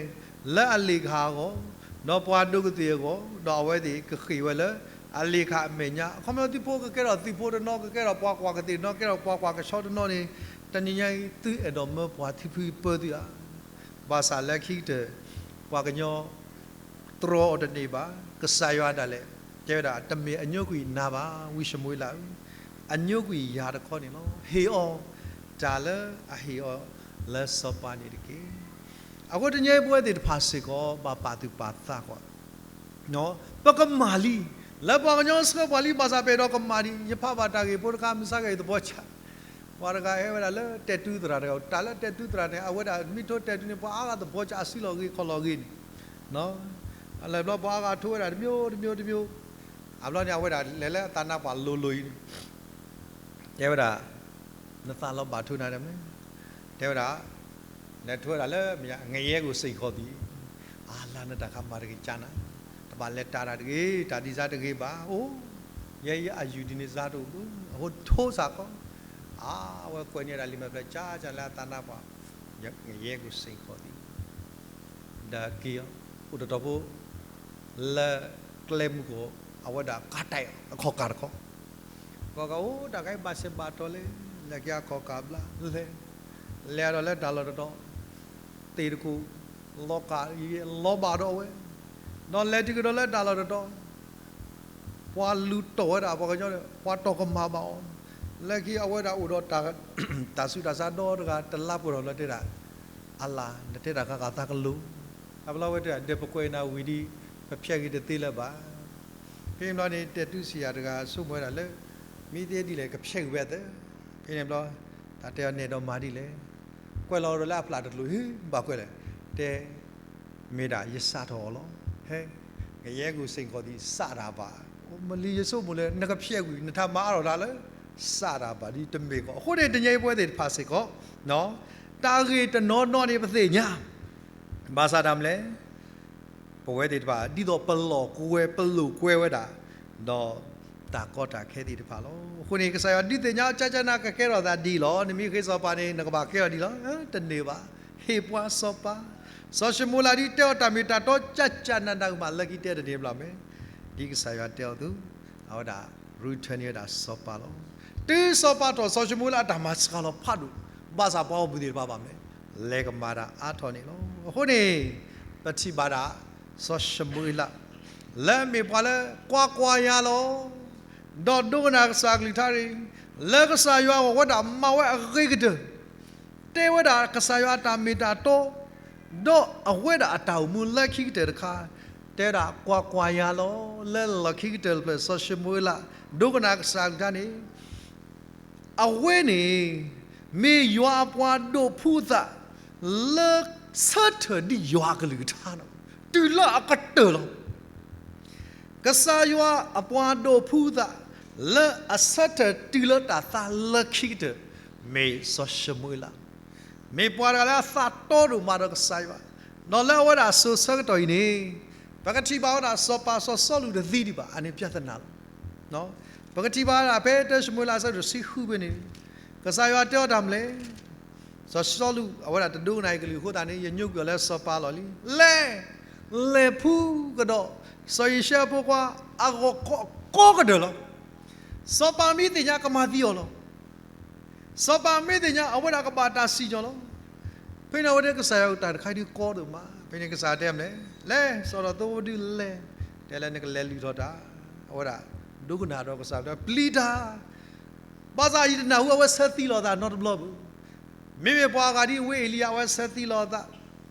လၢအလ့ၣ်ကဟၣ်အဂီၢ်, ဒီးပှၤဒိၣ်ကသ့ၣ်အဂီၢ်, ဒီးအဝဲသ့ၣ်ကဃ့ၢ်ဝဲလၢအလ့ၣ်ကဟၣ်အမဲာ်ညါ. အခီပညီသုဖိကကဲထီၣ်သုးဖိတနီၤ, ကကဲထီၣ်ပှၤကွၢ်ကသ့ၣ်တနီၤ, ကဲထီၣ်ပှၤကွၢ်ကဆီတနီၤန့ၣ်, တနံၤညါအံၤသုအဲၣ်ဒိးမၢပှၤထံဖုပၢသုဧါ. ဘၣ်ဆၣ်လၢခံကတၢၢ် ပှၤကညီ တြီအီၤတန့ၢ်ဘၣ်. ကစၢ်ယွၤဒၣ်လဲာ် တဲဝဲဒၣ် တမ့ၢ်အညိကွံာ်နၤဘၣ် ဝံၡမူၤအ့လးဧၢ, အညိကွံာ်ယၤတခီန့ၣ်လီၤ. ဟ့ၣ်အီၤတၢ်လၢအဟ့ၣ်အီၤလၢစီၤပၤန့ၣ်တက့ၢ်. အဃိတနံၤအံၤပဝဲသ့ၣ်တဖၣ်စ့ၢ်ကီး ဘၣ်ပာ်သူၣ်ပာ်သးကွၢ် ပကမၤလံ, လၢပှၤကညီဆှၢပှၤလံ ဘၣ်ဆၣ်ပအဲၣ်ဒိးကမၤဒံး. ယဖးဘၣ်တၢ်ဂ့ၢ်ဖိတခါ မုၢ်ဆါဂ့ၤသဘီဆး, ပှၤတဂၤဟဲဝဲဒၣ်လၢတဲာ်တူသရၣ်တဂၤ, တၢ်လၢတဲာ်တူသရၣ်န့ၣ် အဝဲဒၣ်မ့ၢ်ထိတဲာ်တူန့ၣ် ပှၤအါဂၤသဘီဆး အစုလီၤဂ့ၤခီၣ်လီၤဂ့ၤန့ၣ်, အလဲၤဘျီပှၤအါဂၤထိဝဲဒၣ်တမျိုးတမျိုးတမျိုး, အဘျီန့ၣ် အဝဲဒၣ်လဲၤလၢအသးနါပှၢ်လိၤလိၤအံၤန့ၣ် တဲဝဲဒၣ်, နသးလီၤဘၣ်ထိနၤဒ်မ့ၢ်, တဲဝဲဒၣ်, လဲၤထိဝဲဒၣ်လၢ ငရဲကို စိန်ခေါ်သည်, အါလၢနတၢ်ခါမၤတဂ့ၤကၢနၤ, တဘၣ်လဲၤတၢ်တၢ်တဂ့ၤ, တၢ်ဒ်စါတဂ့ၤဘၣ်, အိၣ်, ယဲယအယုၢ်ဒ်န့ၣ်စါတအိၣ်ဘၣ်, အဃိထိစ့ၢ်ကီး, အဝဲကွဲးန့ၢ်ဒၣ်လံာ်မဲာ်ဖျၢၣ် ကၢကၢလၢအသးနါပှၢ်, ငရဲကို စိန်ခေါ်သည်, ဒီးက့ၤအီၤ, အိၣ်တတီၤဖိ လၢကျဲမုၢ်ကီၢ် အဝဲဒၣ်ကါတၢ်အခီၣ်ကၢ်တခီ, ကီၢ်ကးအိၣ်တၢ်ကါအံၤဘၣ်ဆဲးဘၣ်တီၤလဲၣ်, လဲၤက့ၤအခီၣ်ကၢ်ဘျါလဲၤ, လဲၤဒီးလၢတၢ်လီၢ်တတီၤ, သ့ၣ်တကိး, လီၤကၢ်, လီၤဘၣ်ဒီးအဝဲ, ဒီးလဲၤတုၤကဒီးလၢတၢ်လီၢ်တတီၤ, ပှၤလူၤတီၢ်ဝဲဒၣ်ပှၤကညီဒီး ပှၤတီၢ်ကမၣ်ဘၣ်အီၤ, လၢခံအဝဲဒၣ်အိၣ်ဒီး တၢ်ဆူးတၢ်ဆါဒီတဂၤ တလါပှဲၤထီၣ်လၢတဲဒၣ်, အလၤ နတဲတၢ်ခါဂၤသးကလိၤ, အဘျီဝဲတဲဒၣ် ဒီးပကွဲးနၤဝံၤဒီး ပဖျဲးဂ့ၤတသ့လၢၤဘၣ်. ဖဲန့ၣ်ဘျီန့ၣ် တဲာ်တူစံးယၤတဂၤ ဆိကမိၣ်ဝဲဒၣ်လၢ မ့ၢ်သ့ဒ်လဲၣ် ကဖျဲးဂ့ၤဝဲသ့, ဖဲန့ၣ်ဘျီ တၢ်တဲအီၤ နဲၣ်ဒီးမၤဒ်လဲၣ်, ကွဲးလီၤဒီးလၢအဖျၢၣ်တကျိၤ ဟ့ၣ်ဘၣ်ကွဲးလဲၣ်, တဲ မ့ၢ်ဒၣ်ယစးထီၣ်အီၤလီၤ, ဟဲ, ကယဲၢ်ကူၣ်စ့ၣ်ကီၢ်သံ စးတၢ်ဘၣ်, မ့ၢ်လံယဆိကမိၣ်လၢ နကဖျဲးကွံာ် နထးမၤအါထီၣ်တၢ်လၢ စးတၢ်ဘၣ်ဒ်တမ့ၢ်ကီး, အဃိန့ၣ် တနံၤအံၤပဝဲသ့ၣ်တဖၣ်စ့ၢ်ကီး, တၢ်ဂ့ၢ်တနီၤနီၤန့ၣ် ပသ့ၣ်ညါ ဘၣ်ဆၣ်တၢ်မနုၤလဲၣ်, ပဝဲသ့ၣ်တဖၣ် ဒ်သိးပလီၢ်ကွဲ ပလိာ်ကွဲဝဲဒၣ်, ဒီးတၢ်ကီတၢ်ခဲသ့ၣ်တဖၣ်လီၤ. အဃိန့ၣ် ကစၢ်ယွၤဒုးသ့ၣ်ညါ ကၠါကၠါနၤ ကကဲထီၣ်သးဒ်လီၤ, နမ့ၢ်ဃ့စီၤပၤန့ၣ် နကဘၣ်ကဲထီၣ်ဒ်လီၤ, တန့ၢ်ဘၣ်, ဟ့ၣ်ပှၤစီၤပၤ, စီၤၡမူၤအ့လးဒ်တဲအီၤတၢ်မ့ၢ်တၢ်တီ ကၠါကၠါနၤနၤကမၣ် လၢခံတဲတန့ၢ်ဘၣ်မ့ၢ်, ဒ်ကစၢ်ယွၤတဲအီၤအသိး, အဝဲဒၣ် return န့ၢ်ဝဲဒၣ်စီၤပၤလီၤ. တုၤစီၤပၤထီၣ် စီၤၡမူၤအ့လးအတၢ်မၤစှၤလီၤဖးဒိၣ်, ဘၣ်ဆၣ်ပှၤဂီၢ်မုၢ်သ့ၣ်တဖၣ်ဘၣ်မ့ၢ်, လဲၤကမၤတၢ်အါထီၣ်န့ၣ်လီၤ. အဃိန့ၣ် ပထံၣ်ဘၣ်ဒၣ် စီၤၡမူၤအ့လး လၢအမ့ၢ်ပှၤလၢကွၢ်ကွၢ်ယၤလီၤ, ဒီးဒိကနၣ်ကစၢ်အကလုၢ်ကထါရ့ၣ်, လၢကစၢ်ယွၤအဂီၢ်ဝဲဒၣ်မၤဝဲအဂ့ၤကတၢၢ်, တဲဝဲဒၣ်ကစၢ်ယွၤအတၢ်မ့ၢ်တၢ်တီ, ဒီးအဝဲဒၣ်အတၢ်အိၣ်မူလၢခံကတၢၢ်တခါ, တဲဝဲဒၣ်ကွၢ်ကွၢ်ယၤလီၤ, လၢလီၢ်ခံကတၢၢ်တဖျၢၣ် စီၤၡမူၤအ့လး ဒိကနၣ်ကစၢ်အကလုၢ်ကထါန့ၣ် အဝဲန့ၣ် မ့ၢ်ယွၤအပှၤဒိးဖှူအသး လၢဆၢထၢၣ်ဒ်ယွၤအကလုၢ်ကထါလီၤ. တုၤလၢအကတၢၢ်လီၤ. ကစၢ်ယွၤအပှၤဒိးဖှူအသး လၢအဆၢထၢၣ်တုၤလၢတၢ်သးလၢခံကတၢၢ် မ့ၢ်စီၤၡမူၤအ့လး, မ့ၢ်ပှၤတဂၤလၢအသးတီဒိၣ်မးဒီးကစၢ်ယွၤ, ဒီးလၢအဝဲဒၣ်စိၤဆၢကတီၢ်အံၤန့ၣ် ပကထံၣ်ဘၣ်ဝဲဒၣ်စီၤပၤစီၤစီလူးတသံဒံးဘၣ်, အန့ၣ်ပြဿနာလီၤ. ပကထံၣ်ဘၣ်ဝဲဒၣ်ဖဲတၢၡမူၤအ့လးအဆၢဒိၣ်တဆံဃုဖဲန့ၣ်, ကစၢ်ယွၤတဲအီၤတၢ်မနုၤလဲၣ်, စီၤစီလူး အဝဲဒၣ်တဒိကနၣ်အံၤကလုၢ်အဃိသတးန့ၣ် ယညိကွံာ်အီၤလၢစီၤပၤလီၢ်လံ. လဲၤ, လဲၤဖှူကဒီး စီၤယံၤၡဲအဖိခွါ အဂီၢ်ကိးကတၢၢ်လီၤ. စီၤပၤမ့ၢ်သ့ၣ်ညါကမၤသံအီၤလီၤ. စီၤပၤမ့ၢ်သ့ၣ်ညါ အဝဲဒၣ်ကဘၣ်တၢ်စံၣ်ညီၣ်လီၤ. ဖဲန့ၣ်အဝဲဒၣ်ကစၢ်ယွၤတၢ်တခါဒုးကီဒိၣ်မး, ဖဲန့ၣ်ကစၢ်ယွၤတဲမနုၤလဲၣ်, လဲၤ စီၤဒီးသိဝဲဒုးလဲၤ, တဲလၢနကလဲၤလုၢ်ထီၣ်တၢ်, အဝဲဒၣ် ဒိကနၣ်ဒီးကစၢ်ယွၤ ပျံၤတၢ် ဘၣ်ဆၣ်ယတနၢ်ဟူအဝဲဆၢသံလီၤသးနီတဘျီဘၣ်. မ့မ့ၢ်ပှၤအဂၤဒ်ဝံအ့လံယၤ အဝဲဆၢသံလီၤအသး,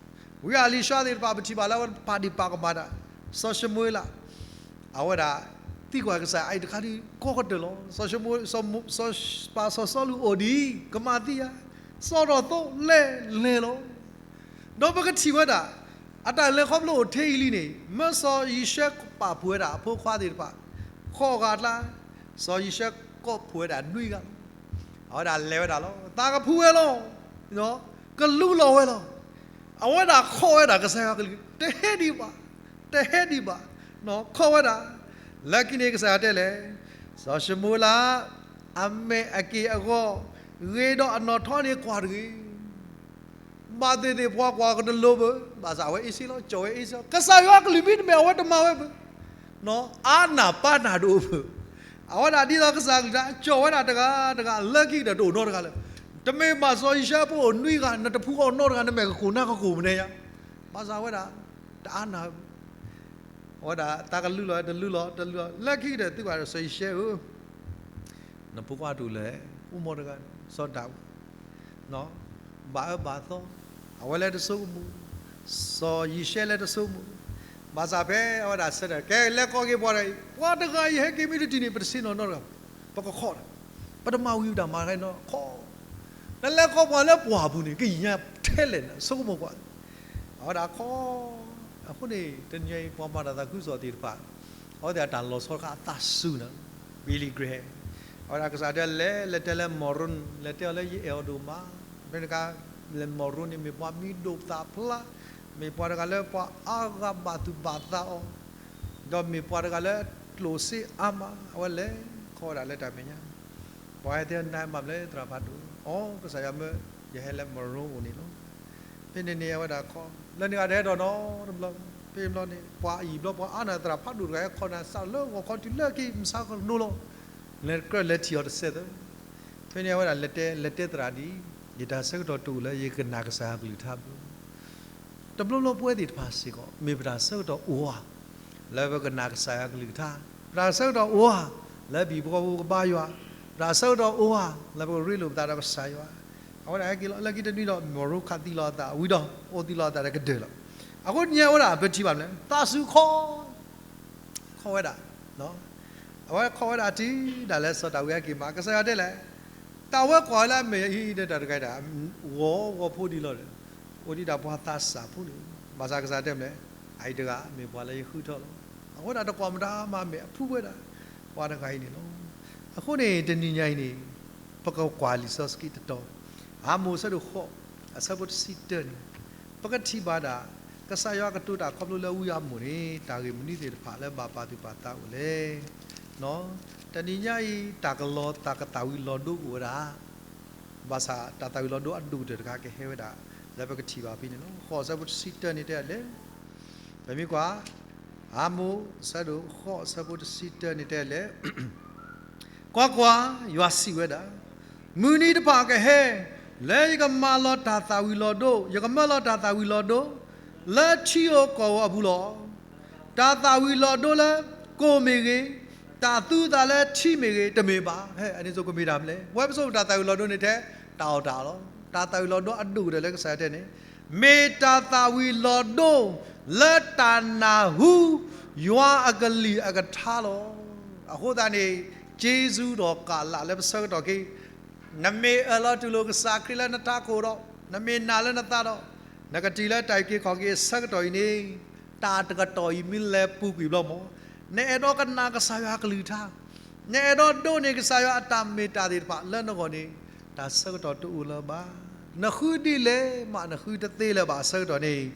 ဝံအ့လံၡါသ့ၣ်တဖၣ် ပထံၣ်ဘၣ်လၢအဝဲပာ်ဒ့ၣ်ပာ်ကမၣ်တၢ်, စီၤၡမူၤအ့လး အဝဲဒၣ် သံကွၢ်ကစၢ်အအံၤတခါဒုးကီကတၢၢ်လီၤ. စီၤၡမူၤ, စီၤ, စီၤပၤစီၤစီလူးအိၣ်ဒံး ကမၤသံယၤ, စီၤဒီးသိလဲၤလဲၤလီၤ. ဒီးပကထံၣ်ဝဲဒၣ် အတၢ်လဲၤခီဖျိအိၣ်ထဲအံၤလံန့ၣ် မၢစီၤယံၤၡဲပာ်ဖှိၣ်ဝဲဒၣ်အဖိခွါသ့ၣ်တဖၣ်, ဃိးဂၤအကျါ, စီၤယံၤၡဲကိးဖှိၣ်ဝဲဒၣ်နွံဂၤလီၤ. အဝဲဒၣ်လဲၤဝဲဒၣ်လီၤ. သးကဖှူဝဲလီၤ. ကလူလီၤဝဲလီၤ. အဝဲဒၣ်ခိးဝဲဒၣ်ကစၢ်ယွၤကလုၢ်, တဟဲဒံးဘၣ်, တဟဲဒံးဘၣ်, ခိးဝဲဒၣ်. လၢခံန့ၣ်ကစၢ်ယွၤတဲလဲၣ်, စီၤၡမူၤအ့လး, အမဲာ်အက့ၢ်အဂီၤ, ဂ့ၤဒီးအနီၣ်ထီန့ၣ်ကွၢ်တဂ့ၤ. ဘၣ်သ့ၣ်သ့ၣ်ပှၤကွၢ်ကတလိၤဘၣ်, ဘၣ်ဆၣ်အဝဲအ့ၣ်စ့လီၤ, ကၠီၣ်ဝဲအ့ၣ်စ့လီၤ. ကစၢ်ယွၤကလုၢ်မ့တမ့ၢ်အဝဲတမၤဝဲဘၣ်. အါနၢ်ပၢ်နၢ်တအိၣ်ဘၣ်. အဝဲဒၣ်ဒ်သိးကစၢ်ကလုၢ်ကထါ ကၠီၣ်ဝဲဒၣ်တဂၤတဂၤ, လၢခံကတၢၢ်တအိၣ်နီတဂၤလၢၤ. တမ့ၢ်ဘၣ်စီၤယံၤၡဲဖိအိၣ်နွံဂၤ, နတဖှူအီၤနီတဂၤ, နမဲာ်ကကိၢ်နါကကိၢ်မနုၤညါ. ဘၣ်ဆၣ်ဝဲဒၣ် တအါနၢ်ဘၣ်. အဝဲဒၣ်သးကလူလီၤ, တလူလီၤ, တလူလီၤ, လၢခံကတၢၢ်သုကွၢ်ဒီးစီၤယံၤၡဲဧၢ နဖိခွါတအိၣ်လၢၤ, အိၣ်မူတဂၤန့ၣ် စီၤဒၤဝံး, ဘၣ်အၢဘၣ်သီ, အဝဲလၢတဆိကမိၣ်, စီၤယံၤၡဲလၢတဆိကမိၣ်, ဘၣ်ဆၣ်ဖဲအဝဲဒၣ်ဆၢထၢၣ် ကဲလဲၤကိးက့ၤပှၤတဂၤအံၤ, ပှၤတဂၤအံၤဟဲက့ၤမ့ၢ်တတုၤန့ၣ် ပတဆ့ၣ်နီၤနီတဂၤ, ပကခိးတၢ်, ပတမၤဝံၤတၢ်မၤတဂၤနီတခီ, နလဲၤကိးပှၤလၢပှၢ်ပူၤန့ၣ် ကယံာ်ညါထဲလဲၣ်န့ၣ် ဆိကမိၣ်ကွၢ် အဝဲဒၣ်ခိး, အဃိန့ၣ် တနံၤအံၤ ပှၤမၤတၢ်သးခုကစီၣ်သ့ၣ်တဖၣ်, အဝဲသ့ၣ်အတၢ်လီၤဆီတခါအသးစူၤန့ၣ်, Billy Graham, အဝဲဒၣ်ကစၢ်တဲလဲၤ, လဲၤတဲလၢ Moroni, လဲၤတဲအီၤလၢယအဲၣ်အီၤဒိၣ်မး, မ့ၢ်တခါ, လဲၤ Moroni န့ၣ်မ့ၢ်ပှၤမံၤဒိၣ်သၣ်ဖျါ, မ့ၢ်ပှၤတဂၤလၢပှၤအါဂၤဘၣ်သူၣ်ဘၣ်သးအီၤ, ဒီးမ့ၢ်ပှၤတဂၤလၢကျိၣ်စ့အါမး, အဝဲလဲၤခိးဝဲဒၣ်လၢတၢ်မဲာ်ညါ ပှၤဟဲတဲနၤမၤမလဲၣ်သရၣ်ဖးဒိၣ်, အိ ကစၢ်ယွၤမၢယဟဲလၢ Moroni အိၣ်န့ၣ်လီၤ. ဖဲန့ၣ်န့ၣ် အဝဲဒၣ်ခိး, လၢန့ၣ်ဂၤတဟဲထီၣ်နီတဘျီ, ဖဲန့ၣ်ဘျီန့ၣ် ပှၤအံၤဘျီ ပှၤအါနၢ်သရၣ်ဖးဒိၣ်တဂၤဟဲခိးနၤ စးလၢဂီၤခီတုၤလၢခံ မုၢ်ဆါကနီၤလီၤ, လဲၤကြၢးလဲၤထံၣ်အီၤတစဲးသၢ, ဖဲန့ၣ်အဝဲဒၣ်လဲၤတဲ, လဲၤတဲသရၣ်ဒ်အံၤ, ယတၢ်ဆၢကတီၢ်တအိၣ်လၢယကနာ်ကစၢ်ယွၤကလုၢ်ကထါဘၣ် တဘျီဘျီပဝဲသ့ၣ်တဖၣ်စ့ၢ်ကီး မ့ၢ်ပတၢ်ဆၢကတီၢ်အိၣ်ဧါ လၢပကနာ်ကစၢ်ယွၤကလုၢ်ကထါ, ပတၢ်ဆၢကတီၢ်အိၣ်ဧါ လၢပဟံၣ်ဖိဃီဖိကဘါယွၤ, ပတၢ်ဆၢကတီၢ်အိၣ်ဧါ လၢပကရ့လိာ်ပသးဒီးကစၢ်ယွၤ. အဝဲဒၣ်ဟဲက့ၤလီၤ လၢခံတနွံဒီး Moroni ခးသံလီၤအသးဝံၤဒီး အိၣ်သံလီၤအသးဒီးကဒၢၢ်လီၤ. အဃိတနံၤအံၤဝဲဒၣ် ပထံၣ်ဘၣ်မနုၤလဲၣ်, သးစူၤခိး ခိးဝဲဒၣ်, အဝဲခိးဝဲဒၣ်တုၤဒၣ်လဲာ်စီၤဒၤဝံးဟဲက့ၤမး, ကစၢ်ယွၤတဲလဲၣ်, တၢ်ဝဲကွၢ်ဝဲလၢအမဲာ်အံၤဒီးတၢ်တဂၤအံၤဒၣ် ဂီၤဂီၤဖိဒံးလီၤဒီး အိၣ်ဒံးဒၣ်ပှၤသးစၢ်ဖိန့ၣ်, ဘၣ်ဆၣ်ကစၢ်ယွၤတဲမနုၤလဲၣ်, အအံၤတဂၤမ့ၢ်ပှၤလၢယဃုထၢလီၤ. အဃိဒၣ်တကွၢ်မတၤမး မ့ၢ်အဖုဝဲဒၣ် ပှၤတဂၤအံၤန့ၣ်လီၤ. အဃိန့ၣ် တနံၤညါအံၤန့ၣ် ပကကွၢ်လံာ်စီဆှံတတီၤ, အၤမိၣ်အဆၢဒိၣ်ဃိး အဆၢဖိတဆံတၢန့ၣ်, ပကထံၣ်ဘၣ်ဒၣ် ကစၢ်ယွၤကတိၤတၢ်ခီဖျိလၢဝံအၤမိၣ်န့ၣ် တၢ်ဂ့ၢ်မနုၤသ့ၣ်တဖၣ်လၢဘၣ်ပာ်သူၣ်ပာ်သးအိၣ်လဲၣ်. တနံၤညါအံၤ တၢ်ကလီၤ တၢ်ကသၣ်ဝံၤလီၤဒိကအိၣ်ဝဲဒၣ်, ဘၣ်ဆၣ်တၢ်သၣ်ဝံၤလီၤဒိအဒိၣ်ကတၢၢ်တခါကဟဲဝဲဒၣ် လၢပကထံၣ်ဘၣ်ဖဲန့ၣ်လီၤ. ဃိးအဆၢဖိတဆံတၢန့ၣ်တဲလဲၣ်, ပမ့ၢ်ကွၢ် အၤမိၣ် အဆၢဒိၣ်ဃိး အဆၢဖိတဆံတၢန့ၣ်တဲလဲၣ်, ကွၢ်ကွၢ်, ယွၤစံးဝဲဒၣ်, မုၢ်နံၤတဖၣ်ကဟဲ လၢယကမၤလီၤတၢ်သၣ်ဝံၤလီၤဒိ, ယကမၢလီၤတၢ်သၣ်ဝံၤလီၤဒိ လၢထံဧိၤကီၢ်ဧိၤအပူၤလီၤ. တၢ်သၣ်ဝံၤလီၤဒိလၢကိၣ်မ့ၢ်ဂ့ၤ, တၢ်သူအသးလၢထံမ့ၢ်ဂ့ၤ, တမ့ၢ်ဘၣ်. ဟဲ အန့ၣ်စိၤကမ့ၢ်တၢ်မနုၤလဲၣ်. ဝဲပစိၤတၢ်သၣ်ဝံၤလီၤဒိန့ၣ်ထဲ တၢ်အီၣ်တၢ်အီလီၤ. တၢ်သၣ်ဝံၤလီၤဒိအဒိၣ်ကတၢၢ်လၢကစၢ်ယွၤတဲန့ၣ် မ့ၢ်တၢ်သၣ်ဝံၤလီၤဒိ လၢတၢ်နၢ်ဟူ ယွၤအကလုၢ်အကထါလီၤ. အဃိသတးန့ၣ် က့စူဒီးကးလးလၢပဆၢကတီၢ်က့ နမ့ၢ်အၢၣ်လီၤတူၢ်လိာ်ကစၢ်ခရံာ်လၢနထးခိၣ်ဒီး, နမ့ၢ်နာ်လၢနသးဒီး, နကတုၤလၢတၢ်အုၣ်က့ၤခီၣ်က့ၤအဆၢကတီၢ်အံၤန့ၣ်, တၢ်တကတီၢ်အံၤမ့ၢ်လဲၤပူၤကွံာ်ဘျီမး, နအဲၣ်ဒိးကနာ်ကစၢ်ယွၤအကလုၢ်ကထါ, နအဲၣ်ဒိးဒိးန့ၢ်ကစၢ်ယွၤအတၢ်မ့ၢ်တၢ်သ့ၣ်တဖၣ်လၢနဂီၢ်န့ၣ်, တၢ်ဆၢကတီၢ်တအိၣ်လၢၤဘၣ်. နဃုဒ်လဲၣ်မး နဃုတသ့လၢၤဘၣ်အဆၢကတီၢ်န့ၣ်,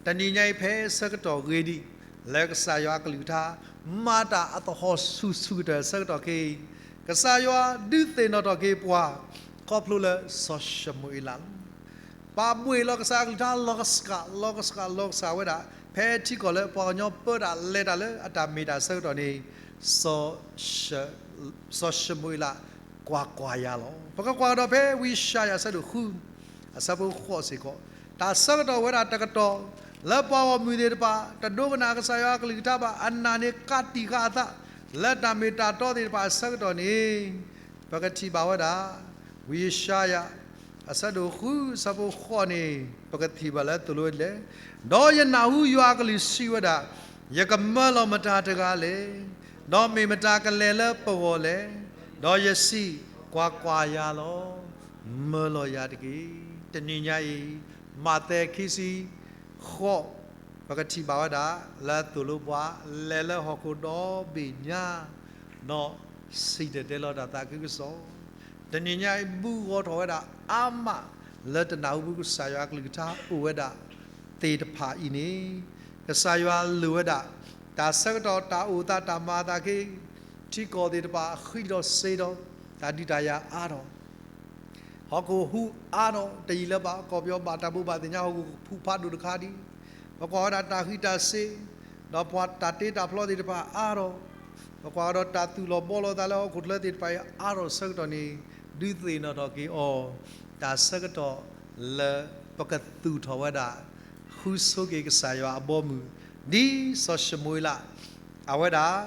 တနံၤညါအံၤဖဲဆၢကတီၢ်ဂ့ၤဒံး လၢကစၢ်ယွၤအကလုၢ်ကထါ မၤတၢ်အသဟီၣ်ဆူၣ်ဆူၣ်ကတၢၢ်အဆၢကတီၢ်ခဲအံၤ, ကစၢ်ယွၤဒုးသ့ၣ်နီၣ်ထီၣ်က့ၤပှၤ ခီဖျိလၢစီၤၡမူၤအ့လးလီၤ. ပာ်ဘှ့ၣ်လီၤကစၢ်အကလုၢ်ကထါ လီၤကစှၤ လီၤကစှၤ လီၤကစှၤဝဲဒၣ်, ဖဲထံကီၢ်လၢပှၤကညီပၢတၢ်လဲၤတၢ်လၢအတၢ်မ့ၢ်တၢ်ဆၢကတီၢ်န့ၣ်, စီၤ စီၤၡမူၤအ့လး ကွၢ်ကွၢ်ယၤလီၤ. ပကကွၢ်ကဒီးဖဲဝံယၡါယၤအဆၢဒိၣ်ဃု အဆၢဖိဃိးစ့ၢ်ကီး, တၢ်ဆၢကတီၢ်ဝဲဒၣ်တကတီၢ် လၢပှၤဂီၢ်မုၢ်သ့ၣ်တဖၣ် တဒိကနၣ်ကစၢ်ယွၤအကလုၢ်ကထါဘၣ်, အနၢ်န့ၣ်ကးတံာ်ဃာ်အသး လၢတၢ်မ့ၢ်တၢ်တီသ့ၣ်တဖၣ်အဆၢကတီၢ်န့ၣ်, ပကထံၣ်ဘၣ်ဝဲဒၣ် ဝံယၡါယၤ အဆၢဒိၣ်ဃု အဆၢဖိဃိးန့ၣ် ပကထံၣ်ဘၣ်လၢသိၣ်လိဝဲဒ်လဲၣ်, ဒီးယနၢ်ဟူယွၤအကလုၢ်စံးဝဲဒၣ်, ယကမၢလီၤမတၤတဂၤလဲၣ်, ဒီးမ့ၢ်မတၤကလဲၤလၢပဂီၢ်လဲၣ်, ဒီးယစံး, ကွၢ်ကွၢ်ယၤလီၤ, မၢလီၤယၤတက့ၢ်. တနံၤညါအံၤ, မးသဲခံဆံဃိး ပကထံၣ်ဘၣ်ဝဲဒၣ် လၢသိၣ်လိပှၤ လဲၤလၢဟီၣ်ခိၣ်ဒီဘ့ၣ်ညါ, ဒီးစံၣ်တဲၤတဲလီၤတၢ်သးခုကစီၣ်, တနံၤညါအံၤ ဘူၣ်ဂီၤထီၣ်ဝဲဒၣ်အါမး လၢတနၢ်ဟူဘၣ်ကစၢ်ယွၤအကလုၢ်ကထါအိၣ်ဝဲဒၣ်သ့ၣ်တဖၣ်အံၤန့ၣ်, ကစၢ်ယွၤလိၣ်ဝဲဒၣ် တၢ်ဆၢကတီၢ် တၢ်အိၣ်သး တၢ်မၤအသးက့, ထံကီၢ်သ့ၣ်တဖၣ်အဃံဒီးစ့ဒီး တၢ်ဒုးတၢ်ယၤအါထီၣ် ဟီၣ်ခိၣ်ဟူးအါထီၣ်, တယံာ်လၢၤဘၣ် ကီၢ်ပယီၤဘၣ်တၢ်ဘိးဘၣ်သ့ၣ်ညါ ဟီၣ်ခိၣ်ဖုးဖးဒိၣ်တခါဒံး, ပကွၢ်ဝဲဒၣ်တၢ်ဃံးတၢ်စ့, ဒီးပှၤတၢ်တ့တၢ်ဖျီသ့ၣ်တဖၣ်အါထီၣ်, ပကွၢ်ဝဲဒီးတၢ်သူၣ်လီၤဘှီလီၤသးလၢဟီၣ်ခိၣ်ချၢသ့ၣ်တဖၣ်အံၤအါထီၣ်ဆၢကတီၢ်န့ၣ်, ဒုးသ့ၣ်နီၣ်ထီၣ်က့ၤအီၤ တၢ်ဆၢကတီၢ်လၢပကသူၣ်ထီၣ်ဝဲဒၣ် ဃုဆိက့ၤကစၢ်ယွၤအဘီအမုၢ်, ဒ်စီၤၡမူၤအ့လး အဝဲဒၣ်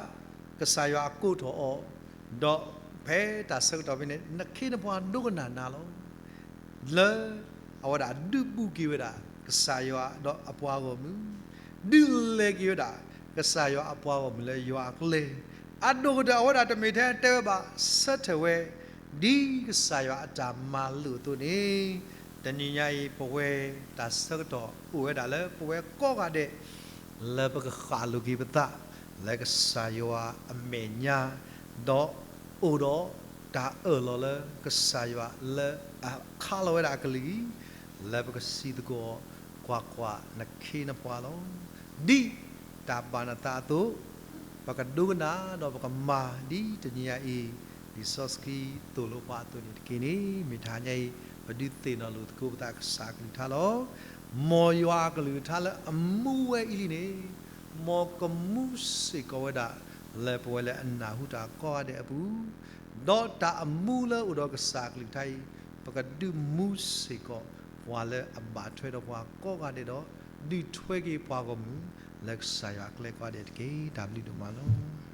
ကစၢ်ယွၤအကိးထီၣ်အီၤ, ဒီးဖဲတၢ်ဆၢကတီၢ်ဖဲန့ၣ် နခ့နပှၤဒိကနၣ်နၤလီၤ. လၢအဝဲဒၣ်ဒုးဘူးက့ၤဝဲဒၣ် ကစၢ်ယွၤဒီးအပှၤဂီၢ်မုၢ်, ဒုးလဲၤက့ၤဝဲဒၣ် ကစၢ်ယွၤအပှၤဂီၢ်မုၢ်လၢယွၤအကျဲ, အဒိၣ်ကတၢၢ် အဝဲဒၣ်တမ့ၢ်ထဲတဲဝဲဘၣ် ဆၢထၢၣ်ဝဲ ဒ်ကစၢ်ယွၤအတၢ်မၤလိာ်အသိးန့ၣ်, တနံၤညါအံၤ ပဝဲတၢ်ဆၢကတီၢ်အိၣ်ဝဲဒၣ်လၢပဝဲကိးဂၤဒဲး လၢပကဃၣ်လိၤက့ၤပသး လၢကစၢ်ယွၤအမဲာ်ညါ, ဒီးအိၣ်ဒီးတၢ်အၢၣ်လီၤလၢကစၢ်ယွၤ လၢအခးလီၤဝဲဒၣ်အကလုၢ်အံၤ, လၢပကစံးသကိး, ကွၢ်ကွၢ်, နခ့နပှၤလီၤ. ဒ်တၢ်ဘၣ်နသးအသိး, ပကဒိကနၣ်ဒီးပကမၤဒ်တနံၤညါအံၤ လံာ်စီဆှံသိၣ်လိပှၤအသိးန့ၣ်တက့ၢ်န့ၣ်, မ့ၢ်တဟါညါအံၤ ပဒုးသ့ၣ်နီၣ်လိာ်သကိးပသးကစၢ်အကလုၢ်ကထါလီၤ. မ်ယွၤအကလုၢ်ကထါလၢအမူဝဲအံၤလံန့ၣ်, မ်ကမူစ့ၢ်ကီးဝဲဒၣ် လၢပဝဲလၢအနၢ်ဟူတၢ်ကိးဂၤဒဲးအပူၤ, ဒီးတၢ်အမူလၢအိၣ်ဒီးကစၢ်အကလုၢ်ကထါအံၤ, ပကဒုးမူစ့ၢ်ကီး ပှၤလၢအဘၣ်ထွဲဒီးပှၤကိးဂၤဒဲးဒီး, ဒုးထွဲက့ၤပှၤဂီၢ်မုၢ် လၢကစၢ်ယွၤအကျဲကိးဂၤဒဲးတက့ၢ်. တၢ်ဘျုးဒိၣ်မးလီၤ.